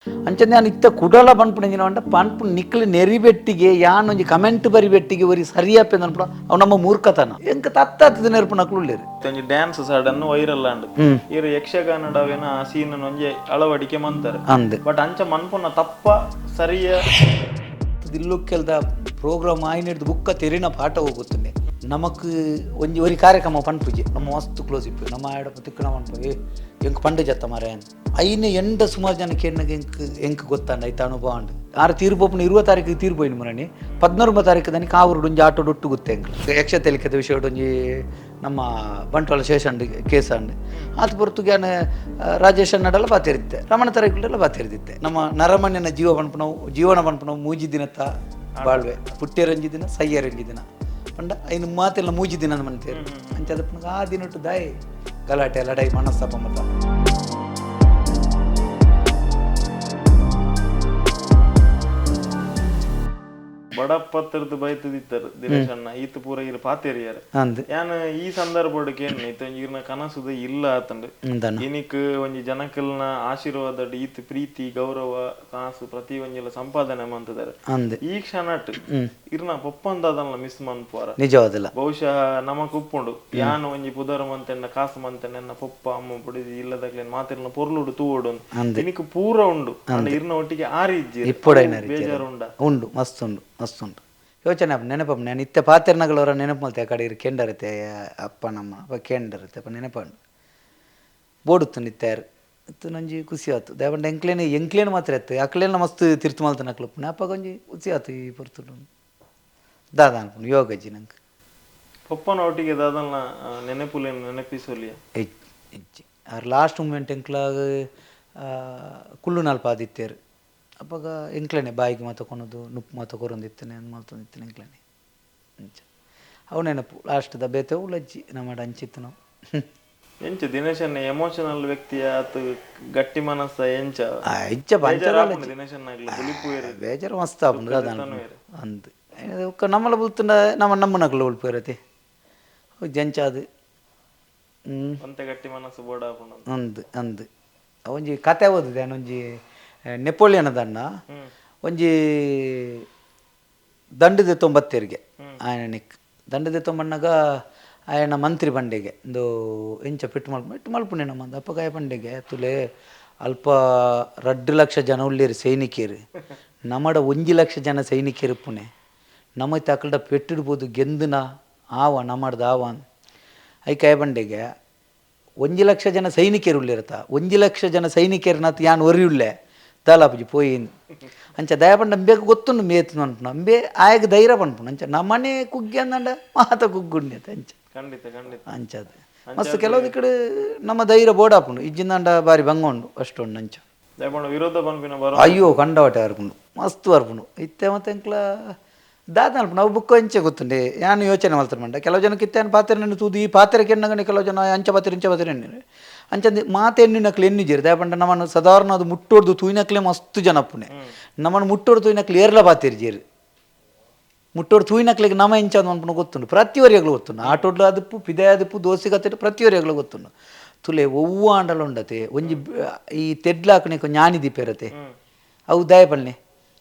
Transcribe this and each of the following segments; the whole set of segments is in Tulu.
ಅಂಚನೆ ನಾನು ಇತ್ತ ಕುಡಲ ಪನ್ಪುನ ಪಂಡ ಪನ್ಪು ನಿಕ್ಲು ನೆರಿಬೆಟ್ಟಿಗೆ ಯಾನೊಂಜಿ ಕಮೆಂಟ್ ಬರಿಬೆಟ್ಟಿಗೆ ಒರಿ ಸರಿಯಾಪೆ ಅನ್ಪುಣ ಅವು ನಮ್ಮ ಮೂರ್ಖತನ ಎಂಕ ತತ್ತಾತದ ನೆರ್ಪು ನಕ್ಲು ಉಲ್ಲೇರು. ಒಂಜಿ dance sudden viral and ಇರ್ ಯಕ್ಷಗಾನಡವೇನ ಆ ಸೀನ್ ಒಂಜಿ ಅಳವಡಿಕೆ ಮಂತಾರೆ. ಅಂದ್. ಬಟ್ ಅಂಚ ಮನ್ಪುನ ತಪ್ಪ ಸರಿಯ? ದಿಲ್ಲುಕ್ಕೆಲ್ದ ಪ್ರೋಗ್ರಾಮ್ ಆಯ್ನಿಡ್ದು ಬುಕ್ಕ ತೆರಿನ ಪಾಠ ಹೋಗುತ್ತನೆ ನಮಕ್ ಒಂಜಿ ಒರಿ ಕಾರ್ಯಕ್ರಮ ಪನ್ಪುಜಿ ನಮ್ಮ ಮಸ್ತ್ ಕ್ಲೋಸ್ ಇಪ್ಪು ನಮ್ಮ ಆಡಪ್ಪ ತಿಕ್ಕಣ ಪನ್ಪು ಏ ಎಂಕ್ ಪಂಡ ಜತ್ತ ಮಾರೆ ಐನ ಎಂಡ ಸುಮಾರು ಜನಕ್ಕೆ ಎಣ್ಣಗೆ ಎಂಕ್ ಎಂಕ್ ಗೊತ್ತಾಂಡ ಐತ ಅನುಭವ ಅಂಡ್ ಆರು ತೀರ್ಪೋಪುನ 20 ತಾರೀಕು ತೀರ್ಪೋಯಿನ ಮುರಣಿ 14 ತಾರೀಕು ದನಿ ಕಾವೂರು ಒಂಜಿ ಆಟೋ ಡೊಟ್ಟು ಗೊತ್ತೆ ಎಂಕ್ ಯಕ್ಷ ತೆಲಿಕದ ವಿಷಯ ಒಂಜಿ ನಮ್ಮ ಬಂಟ್ವಾಳ ಶೇಷಂಡ್ ಕೇಸ್ ಅಂಡ್ ಆತ ಹೊರತು ಯಾನ್ ರಾಜೇಶ್ ನಡಲ ಬಾತಿರಿದ್ದೆ ರಮಣ ತರಗಳೆಲ್ಲ ಬಾತಿರಿದ್ದೆ. ನಮ್ಮ ನರಮಣ್ಯನ ಜೀವ ಪನ್ಪುನವು ಜೀವನ ಪನ್ಪುನವು ಮೂಜಿ ದಿನತ್ತ ಬಾಳ್ವೆ ಪುಟ್ಟಿಯರಂಜಿ ದಿನ ಸಯ್ಯರಂಜಿ ದಿನ ಪಂಡ ಐನು ಮಾತೆಲ್ಲ ಮೂಜಿ ದಿನ ಮಂತೇರು ಅಂಚ ಅದಪ್ಪನ ಆ ದಿನಟ್ಟು ದಾಯಿ ಗಲಾಟೆ ಲಡಾಯಿ ಮನಸ್ತಾಪ ಮತ. ಬಡಪತ್ರದ್ದು ಬೈತದಿತ್ತರು ದಿನೇಶ್ ಅಣ್ಣ ಈತ ಪೂರ ಇರ್ ಪಾತೇರಿಯಾರ. ಅಂದ್. ಯಾನ್ ಈ ಸಂದರ್ಭಡ್ ಕೇನ್ ಇತ್ತ ಇರ್ನ ಕನಸುದ ಇಲ್ಲ ಆತಂಡ್. ಅಂದಣ್ಣ. ಇನಿಕ್ ಒಂಜಿ ಜನಕಲ್ನ ಆಶೀರ್ವಾದ ಈತ್ ಪ್ರೀತಿ ಗೌರವ ಕಾಸು ಪ್ರತಿ ಒಂಜಿಲ ಸಂಪಾದನೆ ಮಂತದಾರೆ. ಅಂದ್. ಈ ಕ್ಷಣಟ್ ಇರ್ನ ಪೊಪ್ಪಂದಾದನ್ಲ ಮಿಸ್ ಮನ್ಪುವಾರ? ನಿಜವಾದಿಲ್ಲ. ಬಹುಶಃ ನಮಕ್ ಉಪ್ಪುಂಡು ಯಾನ್ ಒಂಜಿ ಪುದರ್ ಮಂತೆಣ್ಣ ಕಾಸು ಮಂತೆಣ್ಣ ಎನ್ನ ಪೊಪ್ಪ ಅಮ್ಮ ಪುಡಿದಿ ಇಲ್ಲದಕ್ಲೇನ್ ಮಾತಿರ್ನ ಪೊರ್ಲುಡು ತೂವೊಡು. ಅಂದ್. ಇನಿಕ್ ಪೂರ ಉಂಡು ಆಂಡ ಇರ್ನ ಒಟ್ಟಿಗೆ ಆರಿ ಇಜ್ಜಿ. ಇಪ್ಪೊಡೈನ ಬೇಜಾರು ಉಂಡ? ಉಂಡು, ಮಸ್ತ್ ಉಂಡು, ಮಸ್ತ್ ಉಂಡು. ಯೋಚನೆ ಆಪುಂಡು, ನೆನಪು ನಾನು ಇತ್ತೆ ಪಾತೆರ್ನಗಳವರ ನೆನಪು ಮಲ್ತೆ ಆ ಕಡೆ ಇರು ಕೆಂಡರತೆ ಅಪ್ಪ ನಮ್ಮ ಅಪ್ಪ ಕೆಂಡರತೆ ಅಪ್ಪ ನೆನಪಂಡು ಬೋಡುತ್ತಂಡು ಇತ್ತೆ ಯಾರು ಇತ್ತು ನಂಜಿ ಖುಷಿ ಆತು ದೇವಂಡ ಎಂಕ್ಲೇನೆ ಎಂಕ್ಲೇನು ಮಾತ್ರ ಎತ್ತು ಅಕ್ಲೇನ ಮಸ್ತ್ ತಿರ್ತು ಮಲ್ತನ ಅಕ್ಲಪ್ಪು ಅಪ್ಪಗೊಂಜಿ ಒಂಜಿ ಖುಷಿ ಆತು ಈ ಪೊರ್ತುಡು ದಾದ ಅನ್ಪುಂಡು ಯೋಗಜ್ಜಿ ನಂಗೆ. ಪೊಪ್ಪನ ಒಟ್ಟಿಗೆ ದಾದಲ್ನ ನೆನಪುಲೇನು ನೆನಪಿಸೋಲಿಯ? ಇಜ್ಜಿ. R last moment ಎಂಕ್ಲಾಗ ಕುಳ್ಳು ನಲ್ಪ ಆದಿತ್ತೇರು ಅಪ್ಪಗ ಎಂಕ್ಲೇನೆ ಬಾಯಿಗೆ ಮಾತ ಕೊನೋದು ನುಪ್ಪು ಮಾತ ಕೊರೊಂದಿತ್ತನೆ ಅಂದ್ ಮಲ್ತೊಂದಿತ್ತನೆ ಎಂಕ್ಲೇನೆ ಅಂಚ ಅವು ನೆನಪು ಲಾಸ್ಟ್ದ ಬೇತೆ ಉಲಜ್ಜಿ ನಮ್ಮ ಅಂಚಿತ್ತು ನಾವು. ಎಂಚ ದಿನೇಶನ್ ಎಮೋಷನಲ್ ವ್ಯಕ್ತಿಯ ಆತು ಗಟ್ಟಿ ಮನಸ್ಸ ಎಂಚ? ಇಜ್ಜ ಪಂಚದಾಲ. ದಿನೇಶನ್ ಆಗ್ಲಿ ಬುಲಿಪುವೇರು? ಬೇಜಾರು ಮಸ್ತ್ ಆಪುಂಡು ದಾದ ಅಂದ್ ಒಕ್ಕ ನಮ್ಮಲ ಬುಲ್ತುಂಡ ನಮ್ಮ ನಮ್ಮನಕುಲು ಉಳ್ಪೇರತೆ ಜಂಚಾದು ಹ್ಮ್. ಒಂತೆ ಗಟ್ಟಿ ಮನಸ್ಸು ಬೋಡಾಪುಂಡು. ಅಂದ್ ಅಂದ್. ಒಂಜಿ ಕತೆ ಓದಿದೆ ಒಂಜಿ ನೆಪೋಲಿಯನ್ ದಣ್ಣ ಒಂಜಿ ದಂಡದ ತೊಂಬತ್ತೆರಿಗೆ ಆಯನ ನಿಕ್ ದಂಡದ ತೊಂಬಣ್ಣಗ ಆಯನ ಮಂತ್ರಿ ಬಂಡೆಗೆ ಇಂದು ಎಂಚ ಪಿಟ್ಟು ಮಲ್ಪ ಪಿಟ್ಟು ಮಲ್ಪುಣೆ ನಮ್ಮ ಅಪ್ಪಗಾಯ ಬಂಡೆಗೆ ತುಲೆ ಅಲ್ಪ 2 ಲಕ್ಷ ಜನ ಉಳ್ಳೇರು ಸೈನಿಕರು ನಮ್ಮಡ 1 ಲಕ್ಷ ಜನ ಸೈನಿಕರು ಪುಣೆ ನಮ್ಮ ತಕಲ್ಡ ಪೆಟ್ಟಿಡ್ಬೋದು ಗೆಂದನ ಆವ ನಮ್ಮಡ್ದ ಆವ ಐಕಾಯ ಬಂಡೆಗೆ 1 ಲಕ್ಷ ಜನ ಸೈನಿಕರು ಉಳ್ಳಿರತ್ತ 1 ಲಕ್ಷ ಜನ ಸೈನಿಕರನಾತ್ ಯಾನ್ ಒರಿಯುಳ್ಳೆ ದಾಲಾಪುಜಿ ಪೋಯಿ ಅಂಚ ದಯಪಂಡ ಅಂಬೇಕ ಗೊತ್ತುಂಡು ಮೇತು ಅನ್ಪುಣ ಅಂಬೆ ಆಯಗ ಧೈರ್ಯ ಪನ್ಪುಣ ಅಂಚ ನಮ್ಮನೆ ಕುಗ್ಗಿ ಅಂದಂಡ ಮಾತ ಕುಗ್ಗುಂಡೆ ಅಂಚ. ಖಂಡಿತ ಖಂಡಿತ. ಅಂಚದು ಮಸ್ತ್ ಕೆಲವೊಂದು ಕಡೆ ನಮ್ಮ ಧೈರ್ಯ ಬೋಡಾಪುಂಡು ಇಜ್ಜಿಂದಂಡ ಬಾರಿ ಭಂಗ ಉಂಡು ಅಷ್ಟುಂಡು ಅಂಚ. ದಯಪಂಡ ವಿರೋಧ ಪನ್ಪಿನ ಬರೋ. ಅಯ್ಯೋ ಕಂಡವಟೆ ಅರ್ಪುಂಡು ಮಸ್ತ್ ಅರ್ಪುಂಡು ಇತ್ತೆ ಮತ್ತೆ ಎಂಕ್ಲ ದಾದ ಅನ್ಪುಂಡು ಅವು ಬುಕ್ಕ ಅಂಚೆ ಗೊತ್ತುಂಡೆ ಯಾನು ಯೋಚನೆ ಮಲ್ತಾರೆ ಮಂಡ ಕೆಲವು ಜನಕ್ಕೆ ಇತ್ತೆ ಪಾತ್ರೆ ತೂದು ಈ ಪಾತ್ರೆ ಕೆಣ್ಣಗನೆ ಕೆಲವು ಜನ ಅಂಚ ಪಾತ್ರೆ ಇಂಚ ಪಾತ್ರೆ ಎಣ್ಣಿರು ಅಂಚಂದು ಮಾತೆ ಎಣ್ಣಿನಕ್ಲು ಎಣ್ಣಿಜೇರು ದಯಪಂಡ ನಮ್ಮನ್ನು ಸಾಧಾರಣ ಅದು ಮುಟ್ಟೋಡ್ದು ತೂಯಿನಕ್ಲೆ ಮಸ್ತ್ ಜನ ಪುಣೆ ನಮ್ಮನ್ನು ಮುಟ್ಟೋಡು ತೂಯಿನಕ್ಲು ಏರ್ಲ ಪಾತೆರ್ಜೇರು ಮುಟ್ಟೋಡು ತೂಯಿನಕ್ಲಿಗೆ ನಮ ಎಂಚ ಅನ್ಪುನ ಗೊತ್ತುಂಡು ಪ್ರತಿಯೊರಿಯಗ್ಲು ಗೊತ್ತುಂಡು ಆಟೋಡ್ಲು ಅದುಪ್ಪು ಪಿದೆ ಅದುಪ್ಪು ದೋಸೆ ಕತ್ತಿಟ್ಟು ಪ್ರತಿಯೊರಿಯಗ್ಲು ಗೊತ್ತುಂಡು ತುಲೆ ಒವ್ವು ಆಂಡಲ ಉಂಡತೆ ಒಂಜಿ ಈ ತೆಡ್ಲಾಕಣೆ ಜ್ಞಾನಿ ದೀಪೇರತೆ ಅವು ದಾಯ ಪಲ್ನೆ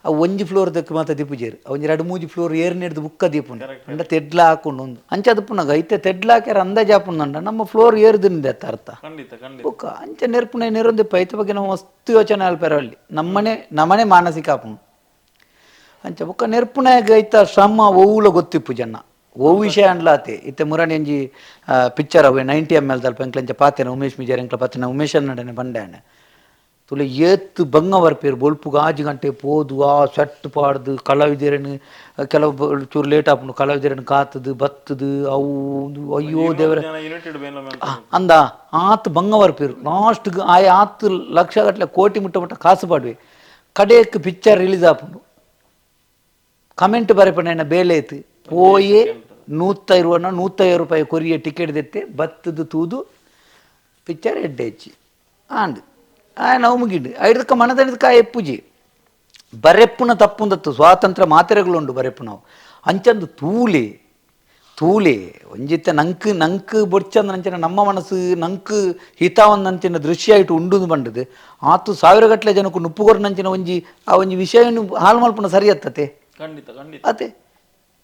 ಅವು ಒಂಜಿ ಫ್ಲೋರ್ ದಕ್ಕೆ ಮಾತ ದಿಪ್ಪುಜೇರು ಅವು ಒಂಜಿ 2 3 ಫ್ಲೋರ್ ಏರ್ನೇಡ್ದು ಬುಕ್ಕ ದೀಪುಂಡು ಅಂಡ ತೆಡ್ಲ ಹಾಕೊಂಡು ಒಂದು ಅಂಚ ಅದುಪ್ಪುನಾಗ ಐತೆ ತೆಡ್ಲ ಹಾಕ್ಯಾರ ಅಂದಾಜು ಹಾಪುಂಡ ನಮ್ಮ ಫ್ಲೋರ್ ಏರ್ದಿಂದ ಅರ್ಥ. ಖಂಡಿತ ಖಂಡಿತ. ಬುಕ್ಕ ಅಂಚ ನೆರ್ಪುನ ನೆರೊಂದಿಪ್ಪ ಐತ ಬಗ್ಗೆ ನಾವು ಮಸ್ತ್ ಯೋಚನೆ ಅಲ್ಪೇರ ಅಲ್ಲಿ ನಮ್ಮನೆ ನಮ್ಮನೆ ಮಾನಸಿಕ ಆಪುಂಡು ಅಂಚ ಬುಕ್ಕ ನೆರ್ಪುನಾಗ ಐತ ಶ್ರಮ ಒವ್ವುಲ ಗೊತ್ತಿಪ್ಪು ಜನ ಒವ್ ವಿಷಯ ಅನ್ಲಾತೆ ಇತ್ತೆ ಮುರಣಿ ಒಂಜಿ ಪಿಕ್ಚರ್ ಅವೆ 90 ML ದಲ್ಪ ಎಂಕ್ಲಂಚ ಪಾತೆನ ಉಮೇಶ್ ಮಿಜಾರ್ ಎಂಕ್ಲ ಪಾತೆನ ಉಮೇಶ್ ಅನ್ನಡನೆ ಬಂಡಾನೆ ತುಲೆ ಏತ್ ಬಂಗ ಬರ್ಪೇರು ಬೊಲ್ಪುಗ 5 ಗಂಟೆ ಪೋದು ಆ ಸೆಟ್ ಪಾಡ್ದು ಕಲಾವಿದರನ್ನು ಕೆಲವು ಚೂರು ಲೇಟ್ ಆಪುಂಡು ಕಲಾವಿದರನ್ನು ಕಾತದು ಬತ್ತದು ಅವು ಒಂದು ಅಯ್ಯೋ ದೇವರ ಜನ ಯುನೈಟೆಡ್ ಬೇಲ ಅಂದ ಆತ್ ಬಂಗ ಬರ್ಪೇರು ಲಾಸ್ಟ್ಗೆ ಆಯ ಆತ್ ಲಕ್ಷ ಗಟ್ಟಲೆ ಕೋಟಿ ಮುಟ್ಟ ಮುಟ್ಟ ಕಾಸು ಪಾಡುವೆ ಕಡೆಕ್ ಪಿಕ್ಚರ್ ರಿಲೀಸ್ ಆಪುಂಡು ಕಮೆಂಟ್ ಬರೆಪಣ ಬೇಲೆ ಐತು ಪೋಯೆ 120 150 ರೂಪಾಯಿ ಕೊರಿಯ ಟಿಕೆಟ್ ದೆತ್ತೆ ಬತ್ತದು ತೂದು ಪಿಕ್ಚರ್ ಎಡ್ಡೆ ಹೆಚ್ಚಿ ಆಂಡ್ ಆಯ್ ನಾವು ಮುಗಿಂಡು ಐದಕ್ಕ ಮನದಣಿದ ಎಪ್ಪುಜಿ ಬರೆಪ್ಪುನ ತಪ್ಪುಂದತ್ತು ಸ್ವಾತಂತ್ರ್ಯ ಮಾತೆರೆಗಳುಂಡು ಬರೆಪ್ಪು ನಾವು ಅಂಚಂದು ತೂಲಿ ತೂಲೆ ಒಂಜಿತ್ತ ನಂಕ್ ನಂಕ್ ಬೊಡ್ಚಂದ ನಂಚಿನ ನಮ್ಮ ಮನಸ್ಸು ನಂಕ್ ಹಿತಾವಂದಂಚಿನ ದೃಶ್ಯ ಇಟ್ಟು ಉಂಡುಂದು ಬಂಡದು ಆತು ಸಾವಿರಗಟ್ಟಲೆ ಜನಕ್ಕೆ ನುಪ್ಪುಗೊರ್ ನಂಚಿನ ಒಂಜಿ ಆ ಒಂಜಿ ವಿಷಯವನ್ನು ಹಾಳು ಮಲ್ಪುನ ಸರಿ ಅತ್ತತೆ. ಖಂಡಿತ ಖಂಡಿತ. ಅತೆ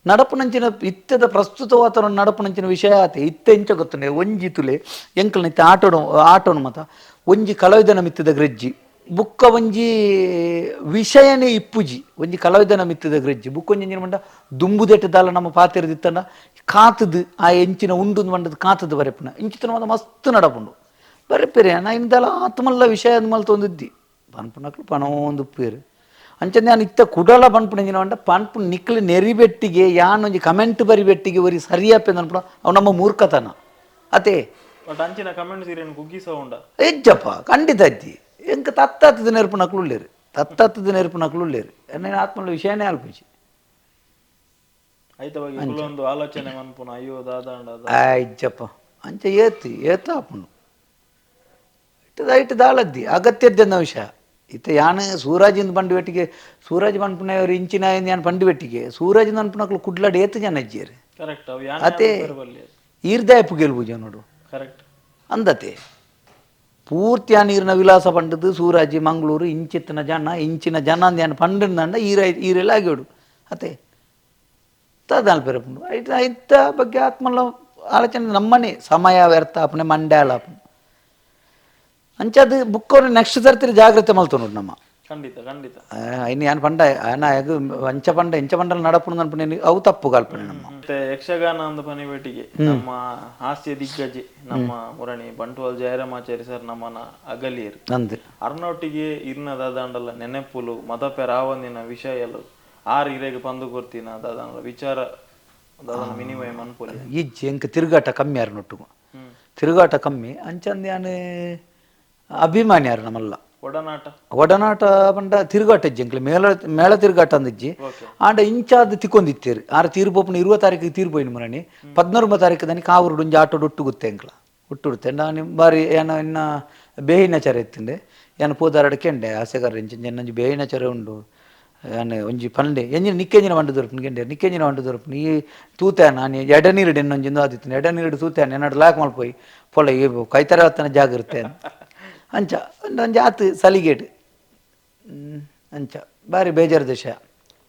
ನಡಪುನಂಚಿನ ಇತ್ತದ ಪ್ರಸ್ತುತ ವಾತಾವರಣ ನಡಪುನಂಚಿನ ವಿಷಯ ಆತೆ ಇತ್ತೆ ಇಂಚ ಗೊತ್ತುಂಡೆ ಒಂಜಿ ತುಲೆ ಎಂಕಲ್ನ ಇತ್ತೆ ಆಟೋಡು ಆಟೋನು ಮತ ಒಂಜಿ ಕಲಾವಿದನ ಮಿತ್ತದ ಗ್ರಜ್ಜಿ ಬುಕ್ಕ ಒಂಜಿ ವಿಷಯನೇ ಇಪ್ಪುಜಿ ಒಂಜಿ ಕಲಾವಿದನ ಮಿತ್ತದ ಗ್ರಜ್ಜಿ ಬುಕ್ಕ ಒಂಜಿ ಎಂಚಿನ ಮಂಡ ದುಂಬುದೆಟ್ಟು ದಾಲ ನಮ್ಮ ಪಾತೆರದಿತ್ತಂಡ ಕಾತದು ಆ ಎಂಚಿನ ಉಂಡು ಮಂಡದ ಕಾತದು ಬರೆಪುನ ಇಂಚಿತನ ಮಾತ ಮಸ್ತ್ ನಡಪುಂಡು ಬರೆಪೇರೆ ನಾ ಇಂದಲ ಆತ್ಮಲ್ಲ ವಿಷಯ ಮಲ್ತೊಂದಿದ್ದಿ ಪನ್ಪುನಕ್ಲು ಪಣೊಂದು ಉಪ್ಪೇರು ಅಂಚನೆ ನಾನು ಇತ್ತ ಕುಡಲ ಪನ್ಪುನ ಎಂಚಿನ ಮಂಡ ಪನ್ಪು ನಿಕ್ಲು ನೆರಿಬೆಟ್ಟಿಗೆ ಯಾನೊಂಜಿ ಕಮೆಂಟ್ ಬರಿಬೆಟ್ಟಿಗೆ ಒರಿ ಸರಿಯಪ್ಪೆ ಅನ್ಪುನ ಅವು ನಮ್ಮ ಮೂರ್ಖತನ ಅತೆ. ಬಟ್ ಅಂಚಿನ ಕಮೆಂಟ್ಸ್ ಇರೇನು ಕುಗ್ಗಿಸ ಉಂಡ ಎಜ್ಜಪ್ಪ ಖಂಡಿತ ಅಜ್ಜಿ ಎಂಕ ತತ್ತತ್ತದ ನೆರಪು ಉಳ್ಳೇರು ತತ್ತತ್ತದ ನೆರಪು ಉಳ್ಳೇರು నేను ಆತ್ಮల ವಿಷಯನೇ ಅಲ್ಪುಜಿ. ಐತ ಬಗ್ಗೆ ಒಂದು ಆಲೋಚನೆ ಮನ್ಪುನ ಅಯ್ಯೋ ದಾದಾಂಡ ಅಜ್ಜಪ್ಪ ಅಂಚ ಏತ್ ಏತ ಆಪುಂಡು ಇಟ್ಟದ ಇಟ್ಟು ದಾಳದ್ದಿ ಅಗತ್ಯದ್ದನ್ನ ವಿಷಯ ಇತ್ತ ಯಾನ್ ಸೂರಾಜಿಂದ ಬಂಡು ಬೆಟ್ಟಿಗೆ ಸೂರಾಜ್ ಪನ್ಪುನವರು ಇಂಚಿನ ಯಾನ್ ಪಂಡು ಬೆಟ್ಟಿಗೆ ಸೂರಾಜಿಂದ ಅನ್ಪುನಕ್ಲು ಕುಡ್ಲಾಡ್ ಏತ್ ಜನ ಅಜ್ಜಿಯರು ಕರೆಕ್ಟ್ ಅವು ಅತೆ ಬಲ್ಲಿ ಈರ್ದಾಯಪು ಗೆಲ್ಬುಜ ನೋಡು ಕರೆಕ್ಟ್ ಅಂದತೆ ಪೂರ್ತಿ ಆ ನೀರಿನ ವಿಲಾಸ ಪಂಡದು ಸೂರಾಜಿ ಮಂಗಳೂರು ಇಂಚಿತ್ತಿನ ಜನ ಇಂಚಿನ ಜನ ಅಂದ್ ಯಾನ್ ಪಂಡಂಡ ಈರ ಈರೆಲ್ಲ ಆಗ್ಯೋಡು ಅತೆ ತದಾಲ್ಪೆರಪುಂಡು ಐತ ಐತ ಬಗ್ಗೆ ಆತ್ಮಲ ಆಲೋಚನೆ ನಮ್ಮನೆ ಸಮಯ ವ್ಯರ್ಥ ಆಪುನೆ ಮಂಡ್ಯಾಲ ಆಪುಂಡು ಅಂಚದು ಬುಕ್ ನೆಕ್ಸ್ಟ್ ಸರ್ತಿ ಜಾಗ್ರತೆ ಮಲ್ತೊನುಡು ನಮ್ಮ. ಖಂಡಿತ ಖಂಡಿತ. ಐನ್ ಯಾನ್ ಪಂಡ ಆನ ಅಂಚ ಪಂಡ ಇಂಚ ಪಂಡಲ ನಡಪುಂಡು ಅನ್ಪುನೆ ಅವು ತಪ್ಪು ಕಲ್ಪನೆ ನಮ್ಮ. ಮತ್ತೆ ಯಕ್ಷಗಾನ ಅಂದ ಪನಿಬೇಟಿಗೆ ನಮ್ಮ ಹಾಸ್ಯ ದಿಗ್ಗಜೆ ನಮ್ಮ ಮುರಣಿ ಬಂಟ್ವಾಲ್ ಜಯರಾಮಾಚಾರಿ ಸರ್ ನಮ್ಮನ ಅಗಲಿಯರು ಅಂದ್ ಅರ್ನೊಟ್ಟಿಗೆ ಇರ್ನ ದಾದಾಂಡಲ ನೆನೆಪುಲು ಮದಪೆ ರಾವಂದಿನ ವಿಷಯಲು ಆರ್ ಇರೆಗ್ ಪಂದು ಕೊರ್ತಿನ ದಾದಾಂಡಲ ವಿಚಾರ ದಾದಾನ ವಿನಿಮಯ ಮನ್ಪುಲಿ ಇಜ್ಜಿ ಎಂಕ್ ತಿರುಗಾಟ ಕಮ್ಮಿ ಯಾರು ನೊಟ್ಟುಗು ತಿರುಗಾಟ ಕಮ್ಮಿ ಅಂಚಂದ್ ಯಾನ್ ಅಭಿಮಾನಿ ಯಾರು ನಮ್ಮಲ್ಲ ಒಡನಾಟ ಒಡನಾಟ ಪಂಡ ತಿರುಗಾಟ ಇಜ್ಜಿ ಎಂಕ್ಲೆ ಮೇಳ ಮೇಳ ತಿರುಗಾಟ ಅಂದಿಜ್ಜಿ ಆಂಡ ಇಂಚಾದ್ ತಿಕ್ಕೊಂದಿತ್ತೇರು ಆರು ತೀರ್ಪೋಪುನ 20 ತಾರೀಕಿಗೆ ತೀರ್ಪೋಯಿನ ಮುರಣಿ 14 ತಾರೀಕು ದನಿ ಕಾವೂರು ಒಂಜಿ ಆಟೋಡು ಒಟ್ಟು ಗುತ್ತೆ ಎಂಕ್ಲ ಒಟ್ಟುಡುತ್ತೆ ನಾನು ಬಾರಿ ಏನ ಇನ್ನ ಬೇಯಿನಚರ ಇತ್ತಂಡೆ ಏನ ಪೋದಾರಡ ಕೆಂಡೆ ಆಸೆಗಾರ ಇಂಚ ಒಂಜಿ ಬೇಯಿನಚರ ಉಂಡು ಯಾನ್ ಒಂಜಿ ಪಂಡೆ ಎಂಜಿನ ನಿಕ್ಕೆಂಜಿನ ವಂಡ ದೊರಪುನ ಗೆಂಡೆ ನಿಕ್ಕೆಂಜಿನ ವಂಡ ದೊರಪುನ ಈ ತೂತೆ ನಾನು ಎಡನೀರುಡು ಎನ್ನೊಂಜಿಂದು ಆದಿತ್ತು ಎಡನೀರುಡು ತೂತೆ ಎನ್ನಡು ಲಾಕ್ ಮಲ್ಪೋಯಿ ಪೊಲ ಈ ಕೈತರ ಹತ್ತನ ಜಾಗೃತೆ ಅಂಚ ಒಂಜಿ ಆತು ಸಲಿಗೇಟ್ ಅಂಚ ಬಾರಿ ಬೇಜಾರು ದೇಶ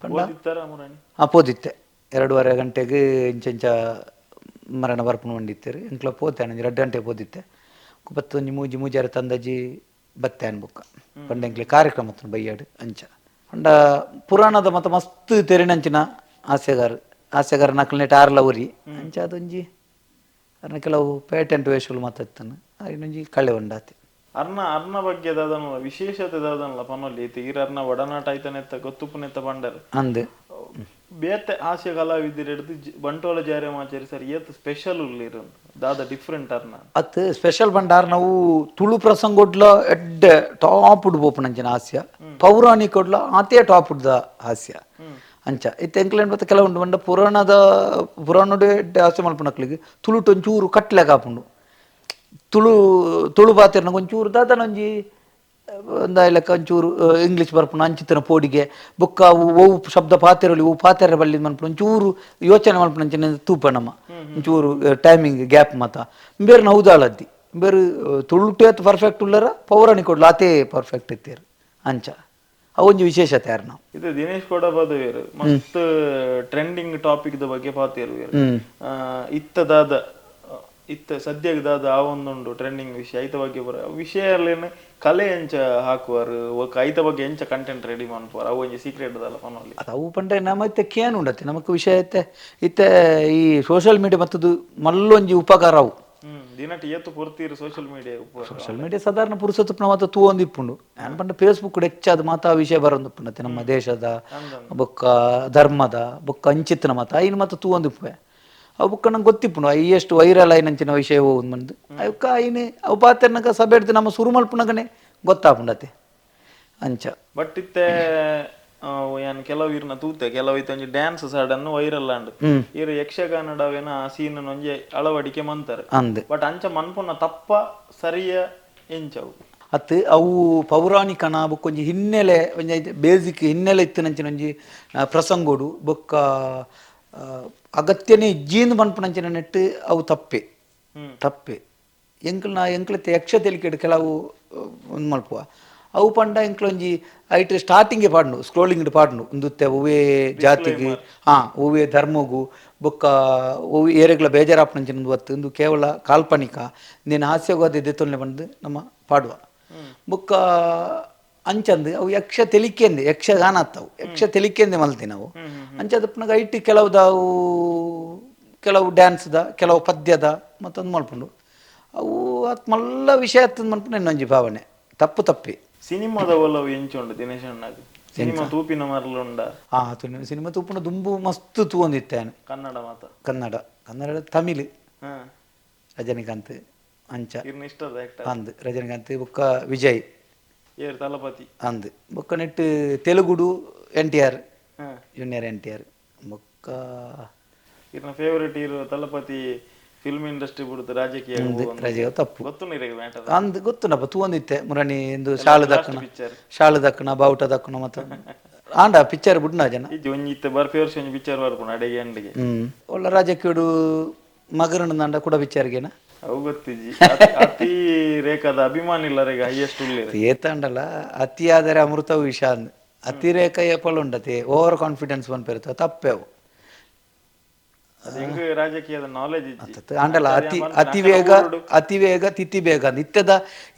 ಪಂಡ ಓದಿತ್ತಾರ ಮುರಣಿ? ಆ ಪೋದಿತ್ತೆ 2.25 ಗಂಟೆಗೆ ಇಂಚ ಮರಣ ಬರ್ಪುನ ಬಂದಿತ್ತೇರು ಎಂಕ್ಲ ಪೋತೆ ಒಂಜಿ 2 ಗಂಟೆಗೆ ಪೋದಿತ್ತೆ ಬತ್ತೊಂಜಿ ಮೂಜಿ ಮೂಜಾರ ತಂದಜ್ಜಿ ಬತ್ತೆ ಅನ್ಬುಕ್ಕ ಪಂಡ ಎಂಕ್ಲೆ ಕಾರ್ಯಕ್ರಮ ಬಯ್ಯಾಡು ಅಂಚ ಪಂಡ ಪುರಾಣದ ಮತ ಮಸ್ತ್ ತೆರಿನಂಚಿನ ಹಾಸ್ಯಗಾರ ಹಾಸ್ಯಗಾರ ನಕಲ್ನೇಟ್ ಆರ್ಲ ಉರಿ ಅಂಚ ಅದೊಂಜಿ ಅರ್ನ ಕೆಲವು ಪೇಟೆಂಟ್ ವೇಷಗಳು ಮಾತಾಡ್ತಾನೆ ಇನ್ನೊಂಜಿ ಕಳೆ ಉಂಡಾತಿ. ಅರ್ನ ಅರ್ನ ಬಗ್ಗೆ ದಾದನಲ್ಲ ವಿಶೇಷತೆ ದಾದನಲ್ಲ ಪನೊಲ್ಲಿ ಇತ್ತೆ ಈರ ಅರ್ನ ಒಡನಾಟ ಐತನೆತ್ತ ಗೊತ್ತುಪುನೆತ್ತ ಪಂಡರ್ ಅಂದ್ ಬೇತೆ ಹಾಸ್ಯ ಕಲಾವಿದರೆಡ್ದು ಬಂಟ್ವಾಳ ಜಯರಾಮಾಚಾರಿ ಸರ್ ಏತ್ ಸ್ಪೆಷಲ್ ಉಳ್ಳಿರು ದಾದ ಡಿಫ್ರೆಂಟ್ ಅರ್ನ ಅತ್ ಸ್ಪೆಷಲ್ ಬಂಡಾರ್ ನಾವು ತುಳು ಪ್ರಸಂಗೊಡ್ಲ ಎಡ್ಡೆ ಟಾಪ್ ಉಡ್ಬೋಪುನಂಚಿನ ಹಾಸ್ಯ ಪೌರಾಣಿಕೊಡ್ಲ ಆತೇ ಟಾಪ್ ಉಡ್ದ ಹಾಸ್ಯ ಅಂಚ ಇತ್ತೆ ಎಂಕ್ಲೇನ್ ಮತ್ತೆ ಕೆಲವುಂಡು ಬಂಡ ಪುರಾಣದ ಪುರಾಣದ ಎಡ್ಡೆ ಹಾಸ್ಯ ಮಲ್ಪುನಕ್ಲಿಗೆ ತುಳುಟು ಒಂಚೂರು ಕಟ್ಲೆ ಕಾಪುಂಡು ತುಳು ತುಳು ಪಾತೆರ್ನ ಒಂಚೂರು ದಾದನೊಂಜಿ ಒಂದಾಯ್ಲೆಕ್ಕ ಒಂಚೂರು ಇಂಗ್ಲೀಷ್ ಬರ್ಪುನ ಅಂಚಿತನ ಪೋಡಿಗೆ ಬೊಕ್ಕ ಅವು ಒವು ಶಬ್ದ ಪಾತೆರಲಿ ಒವು ಪಾತೆರ ಬಲ್ಲಿ ಮನ್ಪುನ ಒಂಚೂರು ಯೋಚನೆ ಮಲ್ಪುನ ಅಂಚಿನ ತೂಪ ನಮ್ಮ ಒಂಚೂರು ಟೈಮಿಂಗ್ ಗ್ಯಾಪ್ ಮಾತ ಬೇರೆ ನೌದಾಳದ್ದಿ ಬೇರೆ ತುಳುಟು ಪರ್ಫೆಕ್ಟ್ ಉಳ್ಳರ ಪೌರಾಣಿಕ ಆತೇ ಪರ್ಫೆಕ್ಟ್ ಇತ್ತೇರು ಅಂಚ ಅವೊಂಜಿ ವಿಶೇಷತೆ ಯಾರು ನಾವು. ಇದು ದಿನೇಶ್ ಕೊಡಬಾದವೇರು ಮಸ್ತ್ trending topic the ಬಗ್ಗೆ ಪಾತೆರುವೆರು. ಇತ್ತದಾದ ಇತ್ತ ಸದ್ಯಕ್ಕೆ ದಾದ ಆ ಒಂದುಂಡು ಟ್ರೆಂಡಿಂಗ್ ವಿಷಯ ಐತ ಬಗ್ಗೆ ಬರ ವಿಷಯ ಅಲ್ಲೇನು ಕಲೆ ಎಂಚ ಹಾಕುವರು ಐತ ಬಗ್ಗೆ ಎಂಚ ಕಂಟೆಂಟ್ ರೆಡಿ ಮನ್ಪುವರು ಅವು ಒಂಜಿ ಸೀಕ್ರೆಟ್ ದಲ್ಲ ಪನೊಲಿ. ಅದು ಅವು ಪಂಡ ನಮ್ಮ ಇತ್ತೆ ಕೇನ್ ಉಂಡತ್ತೆ ನಮಕ್ ವಿಷಯ ಇತ್ತೆ ಇತ್ತೆ ಈ ಸೋಷಿಯಲ್ ಮೀಡಿಯಾ ಮತ್ತದು ಮಲ್ಲೊಂಜಿ ಉಪಕಾರ ಅವು. ದಿನಟ್ ಏತು ಪೊರ್ತೀರು social media social media ಸಾಧಾರಣ ಪುರುಷತ್ವ ಮಾತ ತೂ ಒಂದು ಇಪ್ಪುಂಡು ನಾನು ಪಂಡ ಫೇಸ್ಬುಕ್ ಹೆಚ್ಚಾದ ಮಾತಾ ವಿಷಯ ಬರೋದು ನಮ್ಮ ದೇಶದ ಬೊಕ್ಕ ಧರ್ಮದ ಬೊಕ್ಕ ಅಂಚಿತ್ತನ ಮಾತ ಐನು ಮಾತ ತೂ ಒಂದು ಇಪ್ಪುವೆ ಅವು ಬುಕ್ಕ ನಂಗೆ ಗೊತ್ತಿಪ್ಪುಂಡು ಎಷ್ಟು ವೈರಲ್ ಐನಂಚಿನ ವಿಷಯ ಬಂದು ಅವಕ್ಕ ಐನೆ ಅವು ಪಾತೆರ್ನಗ ಸಭೆ ಹಿಡ್ದು ನಮ್ಮ ಸುರು ಮಲ್ಪುನಗನೆ ಗೊತ್ತಾಪುಂಡತೆ ಅಂಚ. ಬಟ್ ಇತ್ತೆ ಯಾನ್ ಕೆಲವು ಇರ್ನ ತೂತೆ ಕೆಲವು ಇತ್ತೆ ಒಂಜಿ dance sudden viral and ಇರು ಯಕ್ಷಗಾನಡವೇನ ಆ ಸೀನ್ ಒಂಜಿ ಅಳವಡಿಕೆ ಮಂತಾರೆ ಅಂದ್ ಬಟ್ ಅಂಚ ಮನ್ಪುನ ತಪ್ಪ ಸರಿಯ ಎಂಚವು ಅತ್ತು ಅವು ಪೌರಾಣಿಕನ ಬೊಕ್ಕ ಒಂಜಿ ಹಿನ್ನೆಲೆ ಒಂಜಿ ಬೇಸಿಕ್ ಹಿನ್ನೆಲೆ ಇತ್ತಿನಂಚಿನ ಒಂಜಿ ಪ್ರಸಂಗೋಡು ಬೊಕ್ಕ ಅಗತ್ಯನೇ ಇಜ್ಜೀಂದು ಪನ್ಪುನಂಚಿನ ನೆಟ್ಟು ಅವು ತಪ್ಪೆ ತಪ್ಪೆ. ಎಂಕಲ್ನ ಎಂಕ್ಲತ್ತೆ ಯಕ್ಷ ತೆಲಿಕೆಡ್ ಕೆಲವು ಒಂದು ಮಲ್ಪುವ ಅವು ಪಂಡ ಎಂಕ್ಲೊಂಜಿ ಐಟ್ ಸ್ಟಾರ್ಟಿಂಗೇ ಪಾಡ್ನು ಸ್ಕ್ರೋಲಿಂಗ್ ಪಾಡ್ನು ಉಂದುತ್ತೆ ಒವ್ವೇ ಜಾತಿಗೆ ಒವ್ವೇ ಧರ್ಮಗು ಬೊಕ್ಕ ಒವ್ವೆ ಏರೆಗ್ಲ ಬೇಜಾರಾಪುನಂಚಿನ ಒಂದು ವತ್ತು ಇಂದು ಕೇವಲ ಕಾಲ್ಪನಿಕ ನೀನು ಹಾಸ್ಯವಾದ ದೆತ್ತೊಲ್ನೆ ಬಂದು ನಮ್ಮ ಪಾಡುವ ಬೊಕ್ಕ ಅಂಚಂದು ಅವು ಯಕ್ಷ ತೆಲಿಕೆಂದೆ ಯಕ್ಷಗಾನ ಅತ್ತವು ಯಕ್ಷ ತೆಲಿಕೆಂದೆ ಮಲ್ತಿ ನಾವು ಅಂಚದಪ್ಪನಾಗ ಐಟ್ ಕೆಲವುದಾವು ಕೆಲವು ಡ್ಯಾನ್ಸ್ದ ಕೆಲವು ಪದ್ಯದ ಮತ್ತೊಂದು ಮಲ್ಪುಂಡು ಅವು ಅತ್ ಮಲ್ಲ ವಿಷಯ ಅತ್ತಂದು ಮನ್ಪುಂಡು ಇನ್ನೊಂಜಿ ಭಾವನೆ ತಪ್ಪು ತಪ್ಪಿ. ಸಿನಿಮಾದ ಒಲವು ಎಂಚುಂಡು ದಿನೇಶ್ ಅಣ್ಣಗ್? ಸಿನಿಮಾ ತೂಪಿನ ಮರಲುಂಡ? ಸಿನಿಮಾ ತೂಪುನ ದುಂಬು ಮಸ್ತ್ ತೂವೊಂದಿತ್ತೆ. ಕನ್ನಡ ಮಾತ? ಕನ್ನಡ ಕನ್ನಡ ತಮಿಳ್ ರಜನಿಕಾಂತ್ ಅಂಚ ಅಂದ್ ರಜನಿಕಾಂತ್ ಬೊಕ್ಕ ವಿಜಯ್ ತಲಪತಿ ಅಂದ್ ಬೊಕ್ಕ ನೆಟ್ ತೆಲುಗುಡು N T R junior N T R ಬೊಕ್ಕ ಇರ್ನ favourite hero Thalapathy film industry ಬಿಡುದು ರಾಜಕೀಯ ರಾಜಕೀಯ ತಪ್ಪು ಗೊತ್ತು ಮ್ಯಾಟರ್ ಅಂದ್ ಗೊತ್ತುಂಡಪ್ಪ ತೂವೊಂದಿತ್ತೆ ಮುರಣಿ ಎಂದು ಶಾಲು ದಕ್ಕಣ ಶಾಲು ದಕ್ಕಣ ಬಾವುಟ ದಕ್ಕಣ ಮತ್ತೆ ಆಂಡ ಪಿಕ್ಚರ್ ಬುಡ್ನ ಜನ ಒಂಜಿ ಇತ್ತೆ ಬರ್ಪಿ ವರ್ಷ ಒಂಜಿ ಪಿಕ್ಚರ್ ಬರ್ಪುಂಡು ಅಡೆಗೆ ಅಂಡಿಗೆ. ಒಳ್ಳೆ ರಾಜಕೀಯಡು ಮಗರಣ್ಣಂಡ ಕೂಡ ಪಿಕ್ಚರ್ಗೇನ ಅವು ಗೊತ್ತಿಜ್ಜಿ. ಅತಿ ರೇಖಾದ ಅಭಿಮಾನಿ ಇಲ್ಲರೆಗ ಹೈಯೆಸ್ಟ್ ಉಲ್ಲೇರು ಏತಾಂಡಲ ಅತಿಯಾದರೆ ಅಮೃತವು ವಿಷ ಅಂದ್ ಅತಿರೇಕ ಏಪಲ್ ಉಂಡತೆ ಓವರ್ ಕಾನ್ಫಿಡೆನ್ಸ್ ಪನ್ಪೆರ್ತ ತಪ್ಪೆವು ರಾಜಕೀಯದ ನಾಲೆಜ್ ಆಂಡಲ ಅತಿ ಅತಿವೇಗ ಅತಿವೇಗ ತಿಥಿ ಬೇಗ ಇತ್ತೆದ